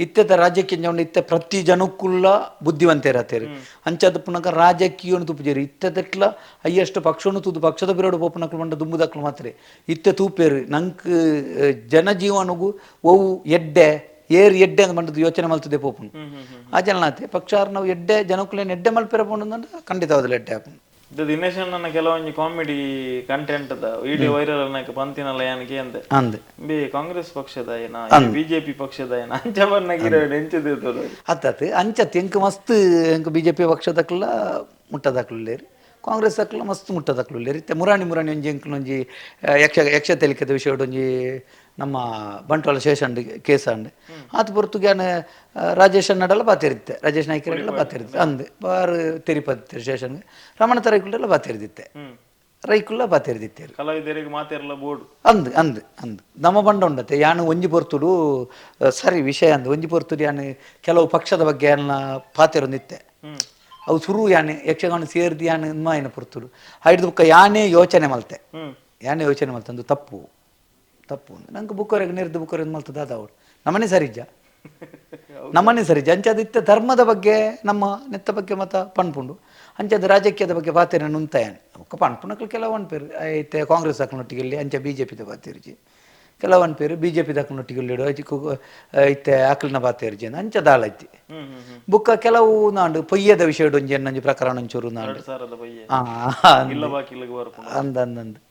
ಇತ್ತೆದ ರಾಜಕೀಯ ಇತ್ತೆ ಪ್ರತಿ ಜನಕ್ಕುಲ್ಲ ಬುದ್ಧಿವಂತೇರತ್ತೇರಿ ಅಂಚದ ಪುನಕ ರಾಜಕೀಯನು ತುಪ್ಪುಜೇರಿ ಇತ್ತೆದಟ್ಲ ಹೈಯೆಸ್ಟ್ ಪಕ್ಷನು ತೂದು ಪಕ್ಷದ ಬಿರೋಡು ಪೋಪನಕ್ಲು ಮಂಡ ದುಂಬುದಕ್ಲು ಮಾತ್ರ ಇತ್ತೆ ತೂಪೇರು ನಂಕ್ ಜನಜೀವನಗು ಒವು ಎಡ್ಡೆ ಏರ್ ಎಡ್ಡೆ ಅಂದ್ ಮಂಡದು ಯೋಚನೆ ಮಲ್ತದೆ ಪೋಪುನು ಆ ಜನನಾತೆ ಪಕ್ಷಾರ್ ನಾವು ಎಡ್ಡೆ ಜನಕ್ಕುಲೇನು ಎಡ್ಡೆ ಮಲ್ಪೆರ ಪೋಂಡು ಖಂಡಿತವಾದಲ್ಲ ಎಡ್ಡೆ ಆಪುಂಡು. ದಿನೇಶ್ ಅಣ್ಣನ ಕೆಲವೊಂಜಿ comedy content video viral ಅನ್ನಕ್ಕೆ ಪಂತಿನಲ್ಲ ಯಾನಕ್ಕೆ ಅಂತೆ ಅಂದ್ ಬಿ ಕಾಂಗ್ರೆಸ್ ಪಕ್ಷದ ಏನ ಬಿಜೆಪಿ ಪಕ್ಷದ ಏನ ಅಂಚ ಬನ್ನಗಿರೋ ಎಂಚದ ಅತ್ತತ್ ಅಂಚತ್ ಎಂಕ್ ಮಸ್ತ್ ಎಂಕ್ ಬಿಜೆಪಿ ಪಕ್ಷದಕ್ಲ ಮುಟ್ಟದಕ್ಲು ಕಾಂಗ್ರೆಸ್ ದಕ್ಲ ಮಸ್ತ್ ಮುಟ್ಟದಕ್ಲು ಇತ್ತೆ ಮುರಾಣಿ ಮುರಾಣಿ ಒಂಜಿ ಎಂಕ್ಲೊಂಜಿ ಯಕ್ಷ ಯಕ್ಷ ತೆಲಿಕೆದ ವಿಷಯಡ್ ಒಂಜಿ ನಮ್ಮ ಬಂಟ್ವಾಳ ಶೇಷಂಡ್ ಕೇಸಂಡ್ ಆತ ಪೊರ್ತುಗೆ ರಾಜೇಶ್ ಅಣ್ಣಡೆಲ್ಲ ಬಾತಿರುತ್ತೆ ರಾಜೇಶ್ ನಾಯ್ಕರೆಲ್ಲ ಬಾತಿರುತ್ತೆ ಅಂದ್ ಬಾರು ತೆರಿಪತ್ತೆ ಶೇಷನ್ ರಮಣ ತರೈಕುಲೆಲ್ಲ ಬಾತಿರ್ದಿತ್ತೆ ರೈಕುಲ್ಲ ಬಾತಿರ್ದಿತ್ತೆ ಕಲಾವಿದರಿಗೆ ಮಾತಿರಲ್ಲ ಬೋರ್ಡ್ ಅಂದ್ ಅಂದ್ ಅಂದ್ ನಮ್ಮ ಬಂಡ ಉಂಡತೆ ಯಾನು ಒಂಜಿ ಪೊರ್ತುಡು ಸರಿ ವಿಷಯ ಅಂದ್ ಒಂಜಿ ಪೊರ್ತುಡು ಯಾನು ಕೆಲವು ಪಕ್ಷದ ಬಗ್ಗೆ ಯಾನ ಪಾತಿರೊಂದಿತ್ತೆ ಅವು ಸುರು ಯಾನೆ ಯಕ್ಷಗಾನ ಸೇರ್ದು ಯಾನು ಮಾಯಿನ ಪೊರ್ತುಡು ಹೈಡ್ದು ಬುಕ್ಕ ಯಾನೇ ಯೋಚನೆ ಮಲ್ತೆ ಯಾನೇ ಯೋಚನೆ ಮಲ್ತಂದು ತಪ್ಪು ತಪ್ಪು ನಂಗೆ ಬುಕ್ಕವರೆಗೆ ನಿರ್ದು ಬುಕ್ಕವರೆಗೆ ಮಲ್ತದ ಅದ ಅವಳು ನಮ್ಮನೆ ಸರಿಜ್ಜ ನಮ್ಮನೆ ಸರಿಜ್ಜ ಅಂಚದಿತ್ತ ಧರ್ಮದ ಬಗ್ಗೆ ನಮ್ಮ ನೆತ್ತ ಬಗ್ಗೆ ಮತ ಪನ್ಪುಂಡು ಅಂಚದ ರಾಜಕೀಯದ ಬಗ್ಗೆ ಪಾತಿರ ನುಂತಾಯನ್ ಬೊಕ್ಕ ಪನ್ಪುನಕ್ಲು ಕೆಲವು ಪೇರು ಐತೆ ಕಾಂಗ್ರೆಸ್ ದಕ್ನೊಟ್ಟಿಗೆ ಅಂಚ ಬಿ ಜೆ ಪಿದ ಪಾತಿರ್ಜಿ ಕೆಲವನ್ ಪೇರು ಬಿ ಜೆ ಪಿದಕ್ನೊಟ್ಟಿಗೆ ಇತ್ತೆ ಆಕಲ್ನ ಪಾತಿರ್ಜಿ ಅಂಚ ದಾಳ ಐತಿ ಬುಕ್ಕ ಕೆಲವು ನಾಂಡು ಪೊಯ್ಯದ ವಿಷಯಡ್ ಒಂಜಿ ಎನ್ನೊಂಜಿ ಪ್ರಕರಣ ಒಂಚೂರು ನಾಂಡು ಅಂದ ಅಂದಂದು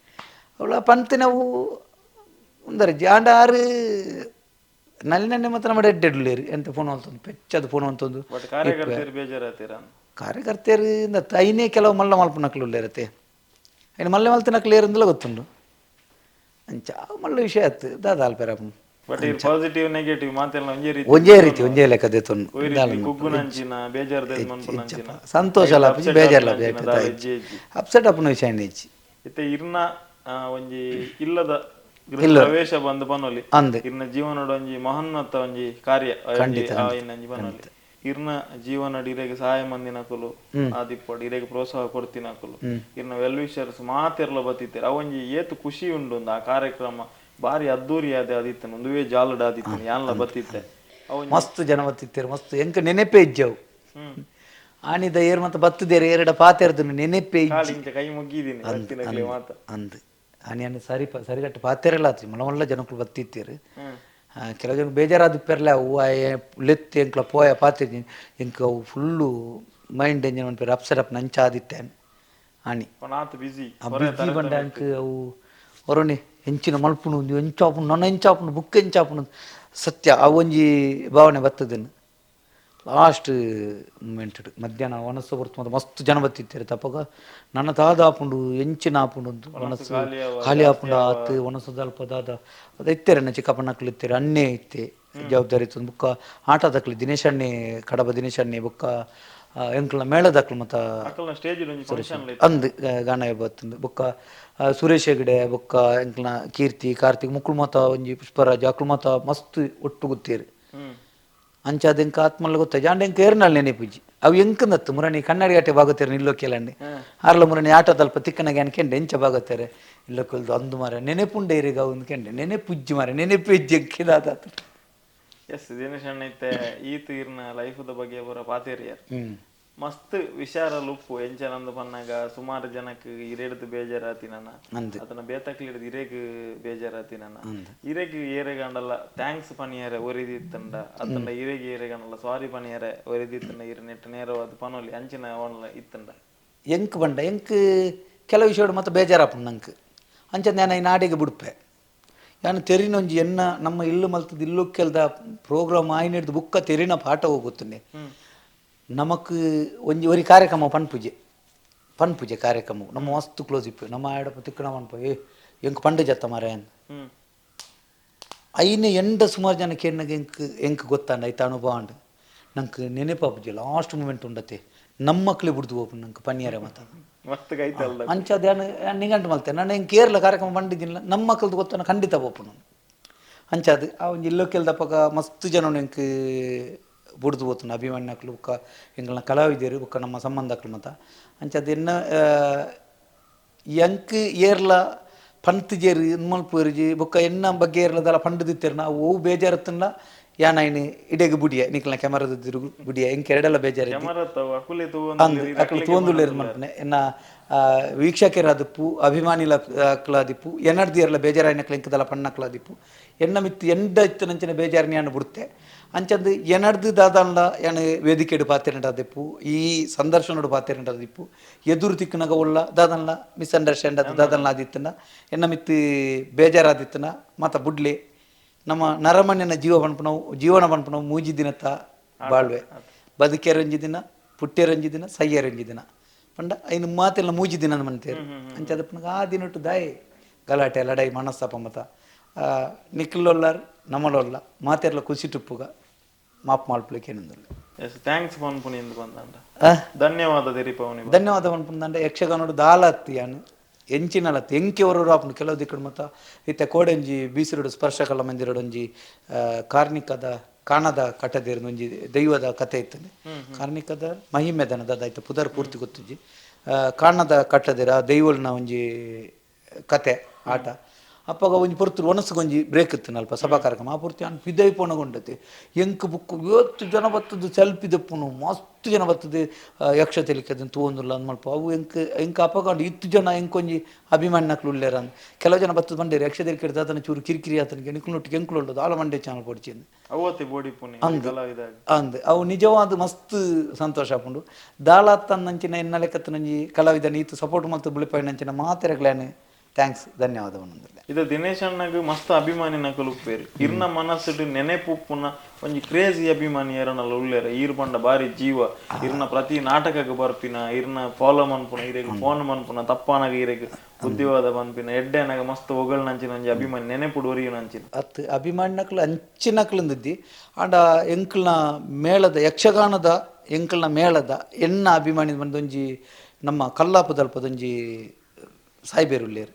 ಅವಳ ಪಂತಿನವು ಉಂದರಜ್ಜಿ ಆಂಡ ಆರು ನಲ್ಲಿನನ್ನೆ ಮಾತ್ರ ನಮ್ಮ ಎಡ್ಡೆಡ್ಲೇರು ಎಂತ ಫೋನ್ ಅಂತಂದು ಪೆಚ್ಚದ ಫೋನ್ ಅಂತಂದು ಕಾರ್ಯಕರ್ತೆಯರು ಐನೇ ಕೆಲವು ಮಲ್ಲ ಮಲ್ಪನಕ್ಲು ಉಳ್ಳೇರತ್ತೆ ಐನು ಮಲ್ಲ ಮಲ್ತಿನಕ್ಲು ಏರಿಂದಲ ಗೊತ್ತುಂಡು ಅಂಚ ಮಲ್ಲ ವಿಷಯ ಆತು ದಾದ ಅಲ್ಪೇರ but positive negative ಮಾತೆಲ್ಲ ಒಂಜೇ ರೀತಿ ಒಂಜೇ ರೀತಿ ಒಂಜೇ ಲೆಕ್ಕ ದೇತೊಂಡು ಸಂತೋಷ ಲಾಪುಜಿ ಬೇಜಾರ್ ಲಾಪುಜಿ ಅಪ್ಸೆಟ್ ಅಪ್ಪನ ವಿಷಯ ಇಜ್ಜಿ ಇತ್ತೆ ಇರ್ನ ಒಂಜಿ ಇಲ್ಲದ ಪ್ರವೇಶ ಬಂದು ಪನೊಲಿ ಅಂದ್ ಇರ್ನ ಜೀವನದ ಒಂಜಿ ಮಹೋನ್ನತ ಒಂಜಿ ಕಾರ್ಯ ಪನೊಲಿ ಇರ್ನ ಜೀವನ ಇರೆಗ್ ಸಹಾಯ ಮಂದಿನಕುಲು ಆದಿಪ್ಪಡು ಇರೆಗ್ ಪ್ರೋತ್ಸಾಹ ಕೊಡ್ತಿನಕುಲು ಇರ್ನ ವೆಲ್ ವಿಷರ್ಸ್ ಮಾತೆರ್ಲ ಬತ್ತಿತ್ತಾರೆ ಅವೊಂಜಿ ಏತ್ ಖುಷಿ ಉಂಡು ಆ ಕಾರ್ಯಕ್ರಮ ಬಾರಿ ಅದ್ದೂರಿ ಆದ ಆದಿತ್ತನು ಒಂದುವೇ ಜಾಲಡ್ ಆದಿತ್ತನು ಯಾನ್ಲ ಬತ್ತಿತ್ತೆ ಮಸ್ತ್ ಜನ ಬತ್ತಿತ್ತೇರು ಮಸ್ತ್ ಎಂಕ ನೆನಪೇ ಇಜ್ಜವು ಆನಿದ ಏರ್ ಮತ್ತೆ ಬತ್ತದೇರು ಎರಡ ಪಾತೆರ್ದು ನೆನಪೇ ಇಜ್ಜಿ ಕೈ ಮುಗ್ಗಿದ್ದೀನಿ ಅಂದ್ ಆನಿ ಸರಿ ಸರಿಗಟ್ಟು ಪಾತೆರೆಲ್ಲ ಆತ್ರಿ ಮಲ್ಲ ಮಲ್ಲ ಜನಕ್ಕಳು ಬತ್ತಿತ್ತೀರು ಕೆಲವು ಜನ ಬೇಜಾರಾದ ಪೆರ್ಲೆ ಅವು ಲೆತ್ತಿ ಎಂಕ್ಲ ಪೋಯ ಪಾತಿದ್ದೀನಿ ಎಂಕ ಅವು ಫುಲ್ಲು ಮೈಂಡ್ ಎಂಜಿನ್ ಪನ್ಪೇರು ಅಪ್ಸೆಟ್ ಅಪ್ ನಂಚ ಆದಿತ್ತೆ ಆನಿ ಬಿಸಿ ಬಿಜಿ ಬಂಡ ಅಂಕ್ ಅವು ಹೊರಣಿ ಎಂಚಿನ ಮಲ್ಪುಣು ಎಂಚಾಪುಂಡು ನನ್ನ ಎಂಚಾಪುಂಡು ಬುಕ್ ಎಂಚಾಪುಂಡು ಸತ್ಯ ಆ ಒಂಜಿ ಭಾವನೆ ಬತ್ತದನ್ನು ಲಾಸ್ಟ್ ಮೂಮೆಂಟ್ ಮಧ್ಯಾಹ್ನ ಒಣಸು ಬರ್ತು ಮತ್ತೆ ಮಸ್ತ್ ಜನ ಬತ್ತಿತ್ತಾರೆ ತಪ್ಪಗ ನನ್ನ ತಾದ ಆಪುಂಡು ಎಂಚಿನ ಆಪುಂಡು ಒಣಸು ಖಾಲಿ ಆಪುಂಡು ಆತು ಒಣಸು ಅಲ್ಪ ದಾದ ಅದು ಇತ್ತೇರೆ ನನ್ನ ಚಿಕ್ಕಪ್ಪನಕ್ಲು ಇತ್ತೇರೆ ಅಣ್ಣೆ ಇತ್ತೆ ಜವಾಬ್ದಾರಿ ಇತ್ತು ಬುಕ್ಕ ಆಟ ದಕ್ಲಿ ದಿನೇಶ್ ಅಣ್ಣೆ ಕಡಬ ದಿನೇಶ್ ಅಣ್ಣೆ ಬುಕ್ಕ ಎಂಕ್ಲ ಮೇಳದಕ್ಲು ಮತ ಸ್ಟೇಜ್ ಅಂದ್ ಗಾನ ಬತ್ತಂದು ಬೊಕ್ಕ ಸುರೇಶ್ ಹೆಗಡೆ ಬೊಕ್ಕ ಎಂಕ್ಲ ಕೀರ್ತಿ ಕಾರ್ತಿಕ್ ಮುಕ್ಕುಳು ಮಾತ ಒಂಜಿ ಪುಷ್ಪರಾಜ್ ಅಕ್ಲು ಮಾತ ಮಸ್ತ್ ಒಟ್ಟು ಗೊತ್ತೇರು. ಅಂಚಾದ ಎಂಕ ಆತ್ಮಲ್ಲ ಗೊತ್ತ ಜಾಂಡ ಎಂಕ ಏರ್ನಾಳ್ ನೆನಪುಜಿ ಅವು ಎಂಕಂದತ್ತು ಮುರಣಿ ಕನ್ನಡಿ ಆಟೆ ಬಾಗತ್ತೇರು ನಿಲ್ಲೋಕೆಲಂಡಿ ಆರ್ಲ ಮುರಣಿ ಆಟ ತಲ್ಪ ತಿಕ್ಕನಾಗ ಅನ್ಕೆಂಡೆ ಎಂಚ ಬಾಗತ್ತೇರೆ ಇಲ್ಲೊಕ್ಕಲ್ದು ಅಂದು ಮಾರ ನೆನೆಪುಂಡೆ ಇರಿಗ ಅವು ಅಂದ್ಕೆಂಡೆ ನೆನೆಪುಜ್ಜಿ ಮಾರ ನೆನೆಪುಜ್ಜಿ ಎಂಕಿದಾದ. ಎಸ್ ದಿನೇಶ್ ಅಣ್ಣ ಇತ್ತೆ ಈತ್ ಇರ್ನ ಲೈಫ್ದ ಬಗ್ಗೆ ಪೂರ ಪಾತೇರಿಯರ್ ಮಸ್ತ್ ವಿಚಾರ ಲುಪ್ಪು ಎಂಚನಂದು ಪನ್ನಾಗ ಸುಮಾರು ಜನಕ್ಕೆ ಇರೆಡ್ದು ಬೇಜಾರಾತಿನ ಅದನ್ನ ಬೇತಕ್ಲಿಡ್ದು ಇರೆಗ್ ಬೇಜಾರಾತಿನ ಇರೆಗ್ ಏರೆಗಂಡಲ್ಲ thanks ಪನಿಯರೆ ಒರಿದಿತ್ತಂಡ ಅದನ್ನ ಇರೆಗ್ ಏರೆಗಂಡಲ್ಲ ಸಾರಿ ಪನಿಯರೆ ಒರಿದಿತ್ತಂಡ ಇರ ನೆಟ್ ನೇರವಾದ ಪನೊಲಿ ಅಂಚಿನ ಅವನ್ಲ ಇತ್ತಂಡ ಎಂಕ್ ಬಂಡ ಎಂಕ್ ಕೆಲವು ವಿಷಯ ಮತ್ತೆ ಬೇಜಾರಾಪುಂಡು ನಂಗೆ ಅಂಚ ನಾನು ಈ ನಾಡಿಗೆ ಬಿಡ್ಪೆ ಯಾನು ತೆರಿನೊಂಜಿ ಎನ್ನ ನಮ್ಮ ಇಲ್ಲು ಮಲ್ತದ ಇಲ್ಲು ಕೆಲ್ದ ಪ್ರೋಗ್ರಾಮ್ ಆಯ್ನಿಡ್ದು ಬುಕ್ಕ ತೆರಿನ ಪಾಠ ಹೋಗುತ್ತನೆ ನಮಕ್ ಒಂಜಿ ಒರಿ ಕಾರ್ಯಕ್ರಮ ಪನ್ಪುಜೆ ಪನ್ಪುಜೆ ಕಾರ್ಯಕ್ರಮ ನಮ್ಮ ಮಸ್ತ್ ಕ್ಲೋಸ್ ಇಪ್ಪು ನಮ್ಮ ಆಡಪ್ಪ ತಿಕ್ಕಣ ಪನ್ಪ ಏ ಎಂಕ್ ಪಂಡು ಜತ್ತ ಮಾರ ಐನೆ ಎಂಡ ಸುಮಾರು ಜನಕ್ಕೆ ಎಣ್ಣಗೆ ಎಂಕ್ ಎಂಕ್ ಗೊತ್ತಾಂಡ ಐತ ಅನುಭವ ಅಂಡ್ ನಂಗೆ ನೆನಪಾಪುಜಿ ಲಾಸ್ಟ್ ಮೂಮೆಂಟ್ ಉಂಡತೆ ನಮ್ಮ ಮಕ್ಳು ಬಿಡ್ದು ಹೋಪು ನಂಗೆ ಪನ್ನಿಯರೆ ಮಾತ ಅಂಚ ಧ್ಯಾನ ನಿಗಂಟು ಮಲ್ತೆ ನಾನು ಹೆಂಗೆ ಕೇರಳ ಕಾರ್ಯಕ್ರಮ ಬಂದಿದ್ದಿಲ್ಲ ನಮ್ಮ ಮಕ್ಕಳದು ಗೊತ್ತಾನ ಖಂಡಿತ ಪೋಪು ನಾನು ಅಂಚಾದು ಆ ಒಂಜಿ ಇಲ್ಲೋ ಕೆಲ್ದಪ್ಪಗ ಮಸ್ತ್ ಜನ ಎಂಕ್ ಬುಡ್ದು ಪೋತುಂಡು ಅಭಿಮಾನಿನಕ್ಲು ಬೊಕ್ಕ ಎಂಕಲ್ನ ಕಲಾವಿದರು ಬೊಕ್ಕ ನಮ್ಮ ಸಂಬಂಧಕ್ಲು ಮತ ಅಂಚಾದ್ ಎನ್ನ ಎಂಕ್ ಏರ್ಲ ಪಂತ್ ಜೇರು ಮಲ್ಪುರ್ಜಿ ಬೊಕ್ಕ ಎನ್ನ ಬಗ್ಗೆ ಏರ್ಲದಲ್ಲ ಪಂಡದಿತ್ತೆರ್ ನಾವು ಅವು ಬೇಜಾರತ್ತನ್ನ ಯಾನ್ ಐನ್ ಇಡೆಗ್ ಬುಡಿಯ ನಿಕ್ಲ್ನ ಕ್ಯಾಮರಾದ ಬುಡಿಯ ಎಂಕ್ ಎರಡೆಲ್ಲ ಬೇಜಾರು ಅಕ್ಲು ತೂವೊಂದುಲ್ಲೆರ್ ಮಲ್ಪುನೆ ಎನ್ನ ವೀಕ್ಷಕರಾದಿಪ್ಪು ಅಭಿಮಾನಿಲ ಅಕ್ಲಾದಿಪ್ಪು ಎನ್ನಡ್ದಿಯರ್ಲ ಬೇಜಾರಾಯಿನಕ್ಲು ಎಂಕದಲ ಪಣ್ಣಕ್ಲಾದಿಪ್ಪು ಎನ್ನ ಮಿತ್ತು ಎಂಡ ಇತ್ತನಂಚಿನ ಬೇಜಾರಿನ ಯಾನ್ ಬುಡ್ತೆ ಅಂಚಂದು ಎನಡ್ದು ದಾದಾನ್ಲ ಯಾನ್ ವೇದಿಕೆಡ್ ಪಾತೆರಂಡದಿಪ್ಪು ಈ ಸಂದರ್ಶನಡು ಪಾತೆರಂಡದಿಪ್ಪು ಎದುರು ತಿಕ್ಕುನಗ ಉಳ್ಳ ದಾದನ್ಲ ಮಿಸ್ಅಂಡರ್ಸ್ಟ್ಯಾಂಡ್ ಅದು ದಾದನ್ಲ ಆದಿತ್ತನ ಎನ್ನ ಮಿತ್ತು ಬೇಜಾರಾದಿತ್ತನ ಮಾತ ಬುಡ್ಲೆ ನಮ್ಮ ನರಮಣ್ಯನ ಜೀವ ಪನ್ಪುನವು ಜೀವನ ಪನ್ಪುನವು ಮೂಜಿ ದಿನತ ಬಾಳ್ವೆ ಬದುಕೆರಂಜಿ ದಿನ ಪುಟ್ಟೆರಂಜಿ ದಿನ ಸಯ್ಯರಂಜಿ ದಿನ ಪಂಡ ಐನು ಮಾತೆಲ್ಲ ಮೂಜಿ ದಿನ ಮಂತೇರು ಅಂಚಾದ ಪುನಗ ಆ ದಿನಟ್ಟು ದಾಯಿ ಗಲಾಟೆ ಲಡಾಯಿ ಮನಸ್ತಾಪ ಮತ ನಿಕ್ಲೊಲ್ಲಾರ್ ನಮ್ಮಲೊಲ್ಲ ಮಾತೆರ್ಲ ಖುಷಿ ಟುಪ್ಪುಗ ಮಾಪ್ ಮಲ್ಪಲಿಕ್ಕೆ ಏನಂದಿಲ್ಲ. ಎಸ್ thanks ಪನ್ಪುನಿ ಎಂದು ಬಂದಂಡ ಧನ್ಯವಾದ ತೆರಿಪವನಿ ಧನ್ಯವಾದ ಪನ್ಪುಂದಂಡ ಯಕ್ಷಗಾನೋಡು ದಾಲತ್ತಿ ಯಾನು ಎಂಚಿನಲತ್ತು ಎಂಕೆ ಹೊರರು ಆಪುಂಡು ಕೆಲವು ದಿಕ್ಕಡು ಮತ್ತ ಇತ್ತೆ ಕೋಡಂಜಿ ಬೀಸಿರೋಡು ಸ್ಪರ್ಶಕಲ ಮಂದಿರಡೊಂಜಿ ಕಾರ್ಣಿಕದ ಕಾಣದ ಕಟ್ಟದಿರ ಒಂಜಿ ದೈವದ ಕತೆ ಇತ್ತಂದೆ ಕಾರ್ಣಿಕದ ಮಹಿಮೆದನ ದಾದಾಯ್ತು ಪುದರ್ ಪೂರ್ತಿ ಗೊತ್ತುಜಿ ಕಾಣದ ಕಟ್ಟದಿರ ದೈವಲ್ನ ಒಂಜಿ ಕತೆ ಆಟ ಅಪ್ಪಗ ಒಂಜಿ ಪೊರ್ತು ಒಣಸುಗೊಂಜಿ ಬ್ರೇಕ್ ಇತ್ತು ಅಲ್ಪ ಸಭಾ ಕಾರ್ಯಕ್ರಮ ಆ ಪೂರ್ತಿ ಅನ್ ಪಿದೈ ಪೋಣಗೊಂಡತೆ ಎಂಕ್ ಬುಕ್ಕು ಇವತ್ತು ಜನ ಬತ್ತದು ಸೆಲ್ಫಿ ದಪ್ಪುನು ಮಸ್ತ್ ಜನ ಬತ್ತದು ಯಕ್ಷ ತೆಲಿಕೆ ಅದನ್ನು ತೂವೊಂದುಲ್ಲ ಅಂದ್ ಮಲ್ಪ ಅವು ಎಂಕ್ ಎಂಕ್ ಅಪ್ಪಗೊಂಡು ಇತ್ತು ಜನ ಎಂಕೊಂಜಿ ಅಭಿಮಾನಿನಕ್ಲು ಉಲ್ಲೇರ ಅಂದ್ ಕೆಲವು ಜನ ಬತ್ತದು ಬಂಡೇರು ಯಕ್ಷ ತೆಲಿಕೆ ಅದನ್ನು ಚೂರು ಕಿರಿಕಿರಿ ಆತನಿಗೆ ನಿಕ್ಲುನೊಟ್ಟಿಗೆ ಎಂಕ್ಲು ಉಂಡದು ಆಲ ಮಂಡೆ ಚಾನಲ್ ಪೊಡಿಚಿಂದು ಅಂದ್ ಅಂದ್ ಅವು ನಿಜವಾದ ಮಸ್ತ್ ಸಂತೋಷ ಆಪುಂಡು ದಾಳಾತ್ತನ್ನಂಚಿನ ಎನ್ನ ಲೆಕ್ಕತ್ತನಂಜಿ ಕಲಾವಿದ ನೀತು ಸಪೋರ್ಟ್ ಮಲ್ತು ಬುಳಿಪಾಯಿನಂಚಿನ ಮಾತೆರಗ್ಲಾನೆ thanks ಧನ್ಯವಾದ. ಇದು ದಿನೇಶ್ ಅಣ್ಣಗ್ ಮಸ್ತ್ ಅಭಿಮಾನಿ ನಕಲು ಉಪ್ಪೇರು ಇರ್ನ ಮನಸ್ಸುಡು ನೆನೆಪುಪ್ಪುನ ಒಂಜಿ ಕ್ರೇಜಿ ಅಭಿಮಾನಿ ಏರನಲ್ಲ ಉಲ್ಲೇರ ಈರ್ ಪಂಡ ಬಾರಿ ಜೀವ ಇರ್ನ ಪ್ರತಿ ನಾಟಕಕ್ಕೆ ಬರ್ಪಿನ ಇರ್ನ ಫಾಲೋ ಮನ್ಪುನ ಇರೆಗ್ ಫೋನ್ ಮನ್ಪುನ ತಪ್ಪಾನಗ ಇರೆಗ್ ಬುದ್ಧಿವಾದ ಪನ್ಪಿನ ಎಡ್ಡೆನಗ ಮಸ್ತ್ ಒಗಳ್ನಂಚಿನ ಒಂಜಿ ಅಭಿಮಾನಿ ನೆನೆಪುಡು ಒರಿಯುನಂಚಿನ ಅತ್ ಅಭಿಮಾನಿನಕ್ಲು ಅಂಚಿನಕ್ಲುಂದಿದ್ದಿ ಆಂಡ ಎಂಕಲ್ನ ಮೇಳದ ಯಕ್ಷಗಾನದ ಎಂಕಲ್ನ ಮೇಳದ ಎನ್ನ ಅಭಿಮಾನಿ ಬಂದೊಂಜಿ ನಮ್ಮ ಕಲ್ಲಾಪದಲ್ಪದೊಂಜಿ ಸಾಯ್ಬೇರುಲ್ಲೇರು